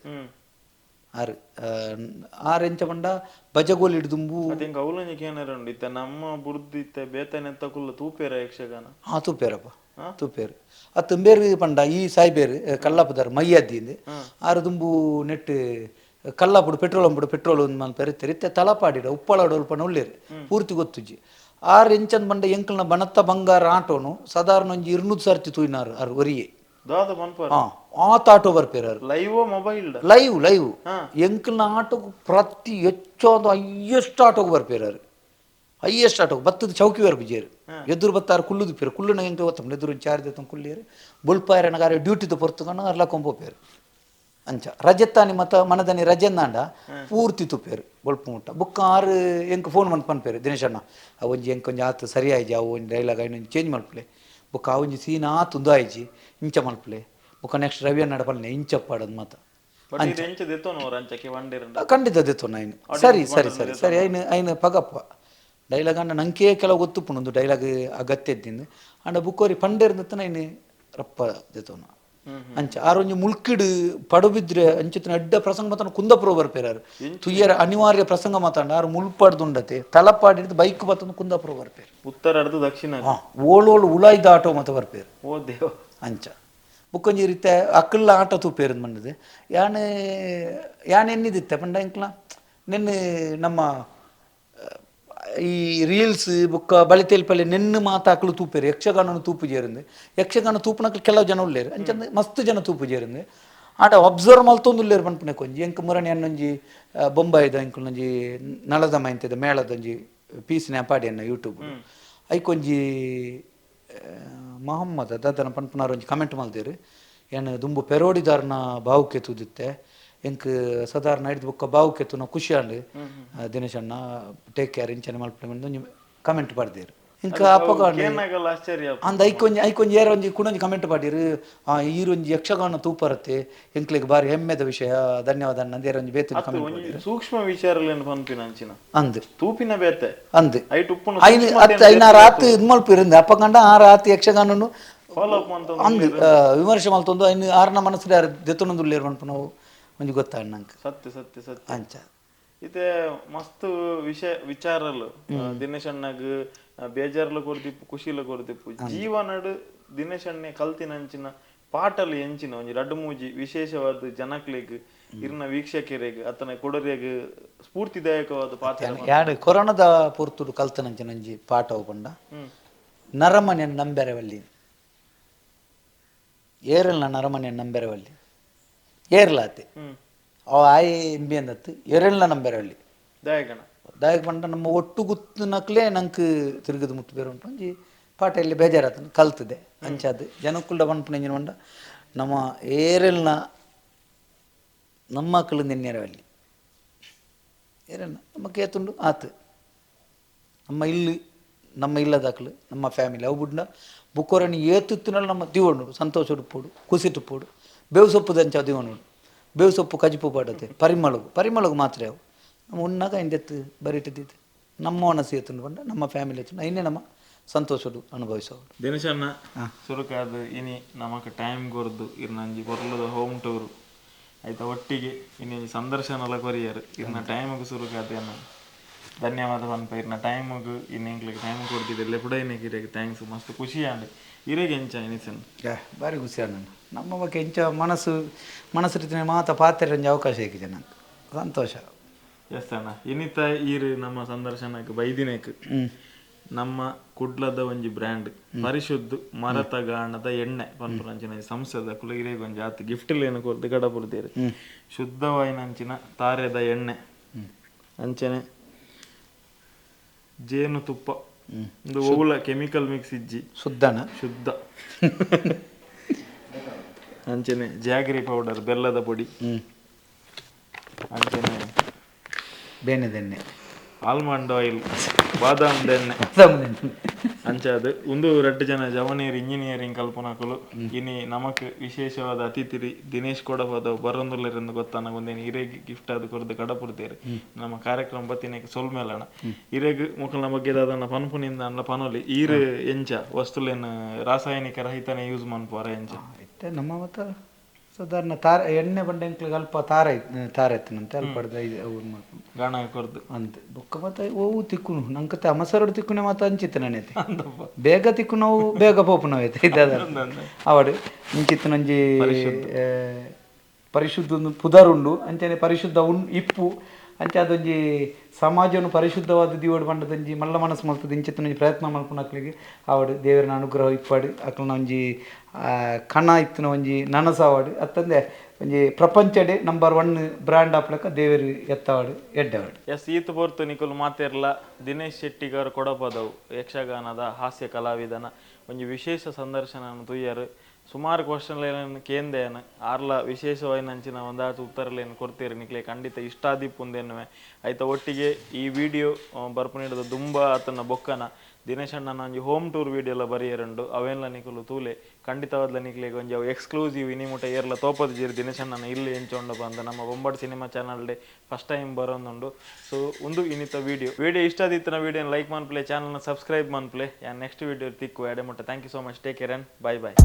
ಆರು ಆರು ಎಂಚ ಪಂಡ ಬಜಗೋಲಿ ದುಂಬು ಅವಲಂಜಿ ಕೇನರ ಉಂಡು ಇತ್ತೆ ನಮ್ಮ ಬುರ್ದು ಇತ್ತೆ ಬೇತನೆ ತಕುಲ್ಲ ತೂಪೇರ ಯಕ್ಷಗಾನ ಹಾ ತೂಪೇರಪ್ಪ ತೂಪೇರು ಆ ತುಂಬೇರು ಪಂಡ ಈ ಸಾಯ್ಬೇರು ಕಲ್ಲಾಪದಾರ ಮೈಯದ್ದಿಂದು ಆರು ದುಂಬು ನೆಟ್ ಕಲ್ಲಾಪುಡು ಪೆಟ್ರೋಲ್ ಅಂಬುಡು ಪೆಟ್ರೋಲ್ ಒಂದು ಮನ್ಪೇರು ಇತ್ತೆ ತಲಪಾಡಿಡ ಉಪ್ಪಳಾಡ ಉಲ್ಪನ ಉಳ್ಳೇರು ಪೂರ್ತಿ ಗೊತ್ತುಜ್ಜಿ ಆರು ಎಂಚನ್ ಬಂಡ ಎಂಕಲ್ನ ಬಣತ್ತ ಬಂಗಾರ ಆಟೋನು ಸಾಧಾರಣ ಒಂಜಿ 200 ಸರ್ತಿ ತೂಯಿನಾರು ಆರು ಒರಿಯೇ ದಾದ ಪನ್ಪರ್ ಆತ ಆಟೋ ಬರ್ಪೇರು live mobile live live ಎಂಕಲ್ನ ಆಟೋಗೆ ಪ್ರತಿ ಹೆಚ್ಚಾದ ಹೈಯೆಸ್ಟ್ ಆಟೋಗೆ ಬರ್ಪೇರು ಹೈಯೆಸ್ಟ್ ಆಟೋ ಬತ್ತದ ಚೌಕಿ ಬರ್ಪಿಜೇರು ಎದುರು ಬತ್ತಾರು ಕುಲ್ಲುದು ಪೇರು ಕುಳ್ಳುನ ಎಂಕ ಗೊತ್ತಂಡು ಎದುರು ಚಾರ್ ದೇತ ಕುಳ್ಳಿಯರು ಬೊಲ್ಪಾಯರನಗಾರ ಡ್ಯೂಟಿದ ಪೊರ್ತುಕೊಂಡು ಅರ್ಲ ಕೊಂಪೋಪೇರು ಅಂಚ ರಜೆತ್ತಾನಿ ಮತ ಮನದನಿ ರಜೆಂದಾಂಡ ಪೂರ್ತಿ ತುಪ್ಪೇರು ಬೊಲ್ಪು ಮುಟ್ಟ ಬುಕ್ಕ ಆರು ಎಂಕ್ ಫೋನ್ ಮನ್ಪ ಪನ್ಪೇರು ದಿನೇಶಣ್ಣ ಆ ಒಂಜಿ ಎಂಕ್ ಒಂಜಿ ಆತು ಸರಿ ಆಯ್ಜಿ ಅವು ಒಂಜಿ ಡೈಲಾಗ್ ಐನೊಂಜಿ ಚೇಂಜ್ ಮಲ್ಪಲೆ ಬುಕ್ಕ ಆ ಒಂಜಿ ಸೀನ್ ಆತುಂದು ಆಯ್ಜಿ ಇಂಚ ಮಲ್ಪಲೆ ಬುಕ್ಕ ನೆಕ್ಸ್ಟ್ ರವಿ ಅಣ್ಣಡ ಪಲ್ನೆ ಇಂಚಪ್ಪಾಡೋದು ಮಾತ ಖಂಡಿತ ದೆತ್ತೋನ ಐನು ಸರಿ ಸರಿ ಸರಿ ಸರಿ ಐನು ಐನು ಪಗಪ್ಪ Dialogue ಅಂಡ ನಂಗೆ ಕೆಲವು ಗೊತ್ತುಪ್ಪುಂಡು ಒಂದು ಡೈಲಾಗ್ ಅಗತ್ಯ ಇದ್ದಿಂದ ಅಂಡ ಬುಕ್ಕೋರಿ ಪಂಡೇರ್ನತ್ತನ ಇನ್ನು ರಪ್ಪ ದೆತೋನ ಅಂಚ ಆರೊಂಜಿ ಮುಲ್ಕಿಡು ಪಡುಬಿದ್ರೆ ಅಂಚಿತನ ಅಡ್ಡ ಪ್ರಸಂಗ ಮಾತಾಡ ಕುಂದಪುರ ಬರ್ಪೇರಾರು ತುಯ್ಯರ ಅನಿವಾರ್ಯ ಪ್ರಸಂಗ ಮಾತಾಡ ಆರು ಮುಲ್ಪಾಡ್ದುಂಡತೆ ತಲಪಾಡಿದ್ದು ಬೈಕ್ ಬತ್ತಂದು ಕುಂದಾಪುರ ಬರ್ಪೇರು. ಉತ್ತರ ಅರ್ಧ ದಕ್ಷಿಣ ಓಳೋಳು ಉಳಾಯ್ದ ಆಟೋ ಮತ ಬರ್ಪೇರು. ಓ ದೇವ ಅಂಚ ಬುಕ್ಕೊಂಜಿ ರೀತೆ ಅಕ್ಕಲ್ಲ ಆಟ ತೂಪೇರು ಮಂಡದೆ ಯಾನೆ ಯಾನ್ ಎನ್ನಿದಿತ್ತೆ ಪಂಡ ಇಂಕ್ಲ ನೆನ್ನೆ ನಮ್ಮ ಈ ರೀಲ್ಸ್ ಬುಕ್ಕ ಬಳಿತೇಲ್ಪಲ್ಲಿ ನೆನ್ನು ಮಾತಾಕ್ಲು ತೂಪೇರು ಯಕ್ಷಗಾನನು ತೂಪು ಜೇರಿಂದು ಯಕ್ಷಗಾನ ತೂಪುನಕ್ಲು ಕೆಲವು ಜನ ಉಳ್ಳೇರು ಅಂಚಂದು ಮಸ್ತ್ ಜನ ತೂಪು ಜೇರಿಂದು ಆಟ ಅಬ್ಸರ್ವ್ ಮಲ್ತೊಂದುಲ್ಲೇರು ಪನ್ಪುನೆ ಕೊಂಜಿ ಎಂಕ್ ಮುರಣಿ ಅನ್ನೊಂಜಿ ಬೊಂಬಾಯಿದ ಎಂಕುಲೊಂಜಿ ನಳದ ಮೈಂತಿದ ಮೇಳದೊಂಜಿ ಪೀಸ್ನೆ ಪಾಡಿಯನ್ನ ಯೂಟ್ಯೂಬ್ ಐಕೊಂಜಿ ಮೊಹಮ್ಮದ ದಾದನ ಪನ್ಪುನಾರ್ ಒಂಜಿ ಕಮೆಂಟ್ ಮಲ್ದೇರು ಏನು ದುಂಬು ಪೆರೋಡಿದಾರನ ಬಾವುಕೆ ತೂದಿತ್ತೆ ಎಂಕ್ ಸಾಧಾರಣ ಹಿಡ್ದು ಬೊಕ್ಕ ಬಾವುಕೆ ತೂನ ಖುಷಿ ಆಂಡ್ ದಿನೇಶ್ ಅಣ್ಣ ಟೇಕ್ ಕೇರ್ ಇಂಚನೆ ಮಲ್ಪುನೆ ಒಂಜಿ ಕಮೆಂಟ್ ಪಾಡ್ದೇರು ಇಂಕ ಅಪ್ಪಗ ಆಶ್ಚರ್ಯ ಅಂದ ಐಕೊಂಜಿ ಐಕೊಂಜಿ ಏರ ಒಂಜಿ ಕುಡೊಂಜಿ ಕಮೆಂಟ್ ಪಾಡಿರು ಆ ಈರೊಂಜಿ ಯಕ್ಷಗಾನ ತೂಪರತ್ತೆ ಎಂಕ್ಲೆಗ್ ಬಾರಿ ಹೆಮ್ಮೆದ ವಿಷಯ ಧನ್ಯವಾದ ಅಣ್ಣ ಅಂದೇರ ಒಂಜಿ ಬೇತೆ ಕಮೆಂಟ್ ಸೂಕ್ಷ್ಮ ವಿಚಾರಲೇನು ಪನ್ಪಿನ ಅಂಚಿನ ಅಂದ್ ತೂಪಿನ ಬೇತೆ ಅಂದ್ ಐಟ್ ಉಪ್ಪುನ ಐನು ಅತ್ತ ಐನ ರಾತ್ ಇದ್ ಮಲ್ಪಿರಂದೆ ಅಪ್ಪ ಕಂಡ ಆ ರಾತ್ ಯಕ್ಷಗಾನನು ಫಾಲೋ ಅಪ್ ಅಂತ ಅಂದ್ ವಿಮರ್ಶೆ ಮಲ್ತೊಂದು ಐನು ಆರ್ನ ಮನಸ್ಸು ಯಾರು ದೆತ್ತೊಂದುಲ್ಲೇರು ಮನ್ಪು ನಾವು ಒಂಜಿ ಗೊತ್ತಾಡ್ ನಂಗೆ ಸತ್ಯ ಸತ್ಯ ಸತ್ಯ ಅಂಚ ಇತ್ತೆ ಮಸ್ತ್ ವಿಷಯ ವಿಚಾರಲು ದಿನೇಶ್ ಅಣ್ಣಗ್ ಬೇಜಾರ್ಲು ಕೊರ್ದಿಪ್ಪು ಖುಷಿಲು ಕೊರ್ದಿಪ್ಪು ಜೀವನಡ್ ದಿನೇಶ್ ಅಣ್ಣೆ ಕಲ್ತಿನ ಅಂಚಿನ ಪಾಟಲು ಎಂಚಿನ ಒಂಜಿ ರಡ್ಡು ಮೂಜಿ ವಿಶೇಷವಾದ ಜನಕ್ಲೆಗ್ ಇರ್ನ ವೀಕ್ಷಕರಿಗೆ ಅತನ ಕೊಡರಿಯಾಗ ಸ್ಫೂರ್ತಿದಾಯಕವಾದ ಪಾತ್ರ. ಯಾಡು ಕೊರೋನಾದ ಪೊರ್ತುಡು ಕಲ್ತನಂಚಿನ ಒಂಜಿ ಪಾಠ ಪಂಡ ನರಮನೆಯನ್ನು ನಂಬೆರವಲ್ಲಿ ಏರಲ್ನ ನರಮನೆಯನ್ನು ನಂಬೆರವಲ್ಲಿ ಏರ್ಲಾತೆ ಅವ ಆಯಿ ಇಂಬಿ ಅಂದತ್ತು ಏರಲ್ನ ನಂಬೆರವಲ್ಲಿ ದಾಯಕಣ ದಾಯಕ ಪಂಡ ನಮ್ಮ ಒಟ್ಟು ಗುತ್ತುನಕ್ಲೇ ನಂಗೆ ತಿರುಗದು ಮುಟ್ಟು ಬೇರೆ ಉಂಟು ಒಂಜಿ ಪಾಠ ಇಲ್ಲಿ ಬೇಜಾರಾತನ ಕಲ್ತದೆ ಅಂಚಾದು ಜನಕ್ಕುಲ್ಡ ಪನ್ಪುನ ಪಂಡ ನಮ್ಮ ಏರೆಲ್ನ ನಮ್ಮ ಮಕ್ಕಳು ನಿನ್ನೆರವಲ್ಲಿ ಏರಲ್ನ ನಮ್ಮ ಕೇತುಂಡು ಆತು ನಮ್ಮ ಇಲ್ಲಿ ನಮ್ಮ ಇಲ್ಲದಾಕ್ಲು ನಮ್ಮ ಫ್ಯಾಮಿಲಿ ಅವು ಬುಡ್ನ ಬುಕ್ಕೋರನಿ ಏತುತ್ತಿನಲ್ಲಿ ನಮ್ಮ ದಿವಣ್ಣು ಸಂತೋಷ ಉಪ್ಪುಡು ಕುಸಿಟುಪ್ಪುಡು ಬೇವು ಸೊಪ್ಪು ದಂಚ ದಿವಣ್ಣು ಬೇವು ಸೊಪ್ಪು ಕಜಿಪು ಪಾಡತೆ ಪರಿಮಳಗು ಪರಿಮಳಗು ಮಾತ್ರ ಅವು ನಮ್ಮ ಉಣ್ಣಾಗ ಇಂದೆತ್ತು ಬರಿಟಿದ್ದಿತ್ತು ನಮ್ಮ ಮನಸ್ಸು ಎತ್ತುಂಡು ಪಂಡ ನಮ್ಮ ಫ್ಯಾಮಿಲಿ ಎತ್ತುಂಡು ಐನೇ ನಮ್ಮ ಸಂತೋಷಡು ಅನುಭವಿಸೋದು. ದಿನೇಶಣ್ಣ ಸುರುಕಾದ ಇನಿ ನಮಕ್ ಟೈಮ್ ಕೊರ್ದು ಇರ್ನಂಜಿ ಕೊರ್ಲದ ಹೋಮ್ ಟೂರ್ ಆಯ್ತಾ ಒಟ್ಟಿಗೆ ಇನಿ ಸಂದರ್ಶನ ಕೊರಿಯರ್ ಇರ್ನ ಟೈಮ್ಗೆ ಸುರುಕಾದ ಧನ್ಯವಾದ ಪನ್ಪ ಇರ್ನ ಟೈಮ್ಗೆ ಇನ್ನು ಎಂಕ್ಲೆಗ್ ಟೈಮ್ ಕೊಡ್ತಿದ್ದೆ ಲೆಪುಡ ಇನ್ನಕ್ಕೆ ಇರೆಗ್ thanks ಮಸ್ತ್ ಖುಷಿ ಆಂಡ್ ಇರೆಗ್ ಎಂಚ ಇನಿಸನ್ ಭಾರಿ ಖುಷಿ ಆಂಡ್ ನಮ್ಮ ಬಗ್ಗೆ ಎಂಚ ಮನಸ್ಸು ಮನಸ್ಸು ರೀತಿಯ ಮಾತ ಪಾತ್ರೆ ಒಂಜಿ ಅವಕಾಶ ಏಕಿದೆ ನಂಗೆ ಸಂತೋಷ. ಎಸ್ ಅಣ್ಣ ಇನ್ನಿತ ಈರು ನಮ್ಮ ಸಂದರ್ಶನಕ್ಕೆ ಬೈದಿನೇಕ್ ನಮ್ಮ ಕುಡ್ಲದ ಒಂಜಿ ಬ್ರ್ಯಾಂಡ್ ಪರಿಶುದ್ಧ ಮರತ ಗಾಣದ ಎಣ್ಣೆ ಪನ್ಪುನಂಚಿನ ಸಂಸ್ಥೆದ ಕುಲಗಿರಿಗೆ ಒಂಜಿ ಆತ್ ಗಿಫ್ಟ್ ಲೇನು ಕೊರ್ದು ಕಡಪುರ್ದೇರು ಶುದ್ಧವಾಯಿನಂಚಿನ ತಾರೆದ ಎಣ್ಣೆ ಅಂಚನೆ ಜೇನುತುಪ್ಪ ಒಂದು ಓಲ ಕೆಮಿಕಲ್ ಮಿಕ್ಸ್ ಇಜ್ಜಿ ಶುದ್ಧನ ಶುದ್ಧ ಅಂಚನೆ ಜಾಗರಿ ಪೌಡರ್ ಬೆಲ್ಲದ ಪೊಡಿ ಅಂಚನೆ ಬೇನೆದೆಣ್ಣೆ ಆಲ್ಮಂಡ್ ಆಯಿಲ್ ಬಾದಾಮ್ ದೆಣ್ಣೆ ಅಂಚಾದ ಒಂದು ರಡ್ಡು ಜನ ಜವನೀರ್ ಇಂಜಿನಿಯರಿಂಗ್ ಕಲ್ಪನಾಕುಲು ಇನಿ ನಮಕ್ ವಿಶೇಷವಾದ ಅತಿಥಿರಿ ದಿನೇಶ್ ಕೊಡಪದ ಬರೊಂದುಲ್ಲೆರೆಂದು ಗೊತ್ತಾನ ಒಂದೇನು ಇರೆಗ್ ಗಿಫ್ಟ್ ಅದು ಕೊರ್ದು ಕಡಪುರ್ದೇರು ನಮ್ಮ ಕಾರ್ಯಕ್ರಮ ಬತ್ತಿನಕ್ಕೆ ಸೊಲ್ಮೇಲಣ ಇರೆಗ್ ಮುಖಲ್ನ ಬಗ್ಗೆ ದಾದನ ಪನ್ಪುನಿಂದ ಅನ್ಲ ಪನೊಲಿ ಈರ್ ಎಂಚ ವಸ್ತುಲೇನು ರಾಸಾಯನಿಕ ರಹಿತನೆ ಯೂಸ್ ಮನ್ಪುವರ ಎಂಚ ಇತ್ತೆ ನಮ್ಮ ಮತ್ತ ಸಾಧಾರಣ ತಾರ ಎಣ್ಣೆ ಬಂಡೆ ಎಂಕ್ಲೆಗ್ ಅಲ್ಪ ತಾರ ತಾರ ಇತ್ತಿನಂತೆ ಅಲ್ಪ ಅವು ಮಲ್ಪುನು. ಗಾಣ ಕೊರ್ದು ಅಂತೆ ಬೊಕ್ಕ ಮಾತ ಓವು ತಿಕ್ಕುನು ನಂಕತೆ ಅಮಸರಡು ತಿಕ್ಕುನೆ ಮಾತ ಅಂಚಿತ್ತು ನನ್ನೈತೆ ಬೇಗ ತಿಕ್ಕು ನಾವು ಬೇಗ ಪೋಪುನವು ಐತೆ ಇದ್ದಾದ ಅವಡು ಇಂಚಿತ್ತಿನೊಂಜಿ ಪರಿಶುದ್ಧ ಒಂದು ಪುದರುಂಡು ಅಂಚನೆ ಪರಿಶುದ್ಧ ಉಣ್ ಇಪ್ಪು ಅಂಚೆ ಅದೊಂಜಿ ಸಮಾಜವನ್ನು ಪರಿಶುದ್ಧವಾದ ದಿವಡು ಪಂಡದೊಂಜಿ ಮಲ್ಲ ಮನಸ್ಸು ಮಲ್ತದ ಇಂಚಿತ್ತಿನೊಂಜಿ ಪ್ರಯತ್ನ ಮಲ್ಪುನಕ್ಲೆಗ್ ಆವಡು ದೇವರನ ಅನುಗ್ರಹ ಇಪ್ಪಾಡು ಅಕ್ಲನ ಒಂಜಿ ಕಣ ಇತ್ತಿನ ಒಂಜಿ ನನಸಾವಡು ಅತ್ತಂದೆ ಒಂಜಿ ಪ್ರಪಂಚಡೆ ನಂಬರ್ 1 ಬ್ರ್ಯಾಂಡ್ ಆಪ್ಲಕ ದೇವರು ಎತ್ತವಾಡು ಎಡ್ಡವಾಡು. ಎಸ್ ಈತ ಪೊರ್ತು ನಿಕುಲು ಮಾತೆರ್ಲ ದಿನೇಶ್ ಶೆಟ್ಟಿಗಾರ್ ಕೊಡಪದವು ಯಕ್ಷಗಾನದ ಹಾಸ್ಯ ಕಲಾವಿದನ ಒಂಜಿ ವಿಶೇಷ ಸಂದರ್ಶನ ತುಯ್ಯರು ಸುಮಾರು ಕ್ವಶನ್ಲೇನ ಕೇಂದೇನ ಆರ್ಲ ವಿಶೇಷವಾಯಿನಂಚಿನ ಒಂದಾತು ಉತ್ತರಲೇನು ಕೊಡ್ತೀರಿ ನಿಕ್ಲೆ ಖಂಡಿತ ಇಷ್ಟಾದಿಪ್ಪುಂದೆನ್ನುವೆ ಆಯ್ತ ಒಟ್ಟಿಗೆ ಈ ವಿಡಿಯೋ ಬರ್ಪುನಿಡದ ದುಂಬ ಆತನ ಬೊಕ್ಕನ ದಿನೇಶ್ ಅಣ್ಣನ ಒಂಜಿ ಹೋಮ್ ಟೂರ್ ವಿಡಿಯೋ ಎಲ್ಲ ಬರಿಯರುಂಡು, ಅವೆನ್ಲ ನಿಕುಲು ತೂಲೆ. ಖಂಡಿತವಾದ್ಲ ನಿಕ್ಲೆಗ್ ಒಂಜಿ ಅವು ಎಕ್ಸ್ಕ್ಲೂಸಿವ್ ಇನಿ ಮುಟ ಏರ್ಲ ತೋಪದಿಜೆರ್ ದಿನೇಶ್ ಅಣ್ಣನ ಇಲ್ಲಿ ಎಂಚ ಉಂಡು ಪಂದ್. ನಮ್ಮ ಬೊಂಬಾಟ್ ಸಿನಿಮಾ ಚಾನಲ್ ಡೆ ಫಸ್ಟ್ ಟೈಮ್ ಬರೊಂದುಂಡು. ಸೊ ಉಂದು ಇನಿತ ವಿಡಿಯೋ. ವಿಡಿಯೋ ಇಷ್ಟ ಆದಿತ್ತಿನ ವಿಡಿಯೋ ಲೈಕ್ ಮನ್ಪುಲೆ, ಚಾನಲ್ ಸಬ್ಸ್ಕ್ರೈಬ್ ಮನ್ಪುಲೆ. ಯಾನ್ ನೆಕ್ಸ್ಟ್ ವಿಡಿಯೋ ತಿಕ್ಕು ಎಡೆ ಮುಟ್ಟ. Thank you so much, take care and bye bye.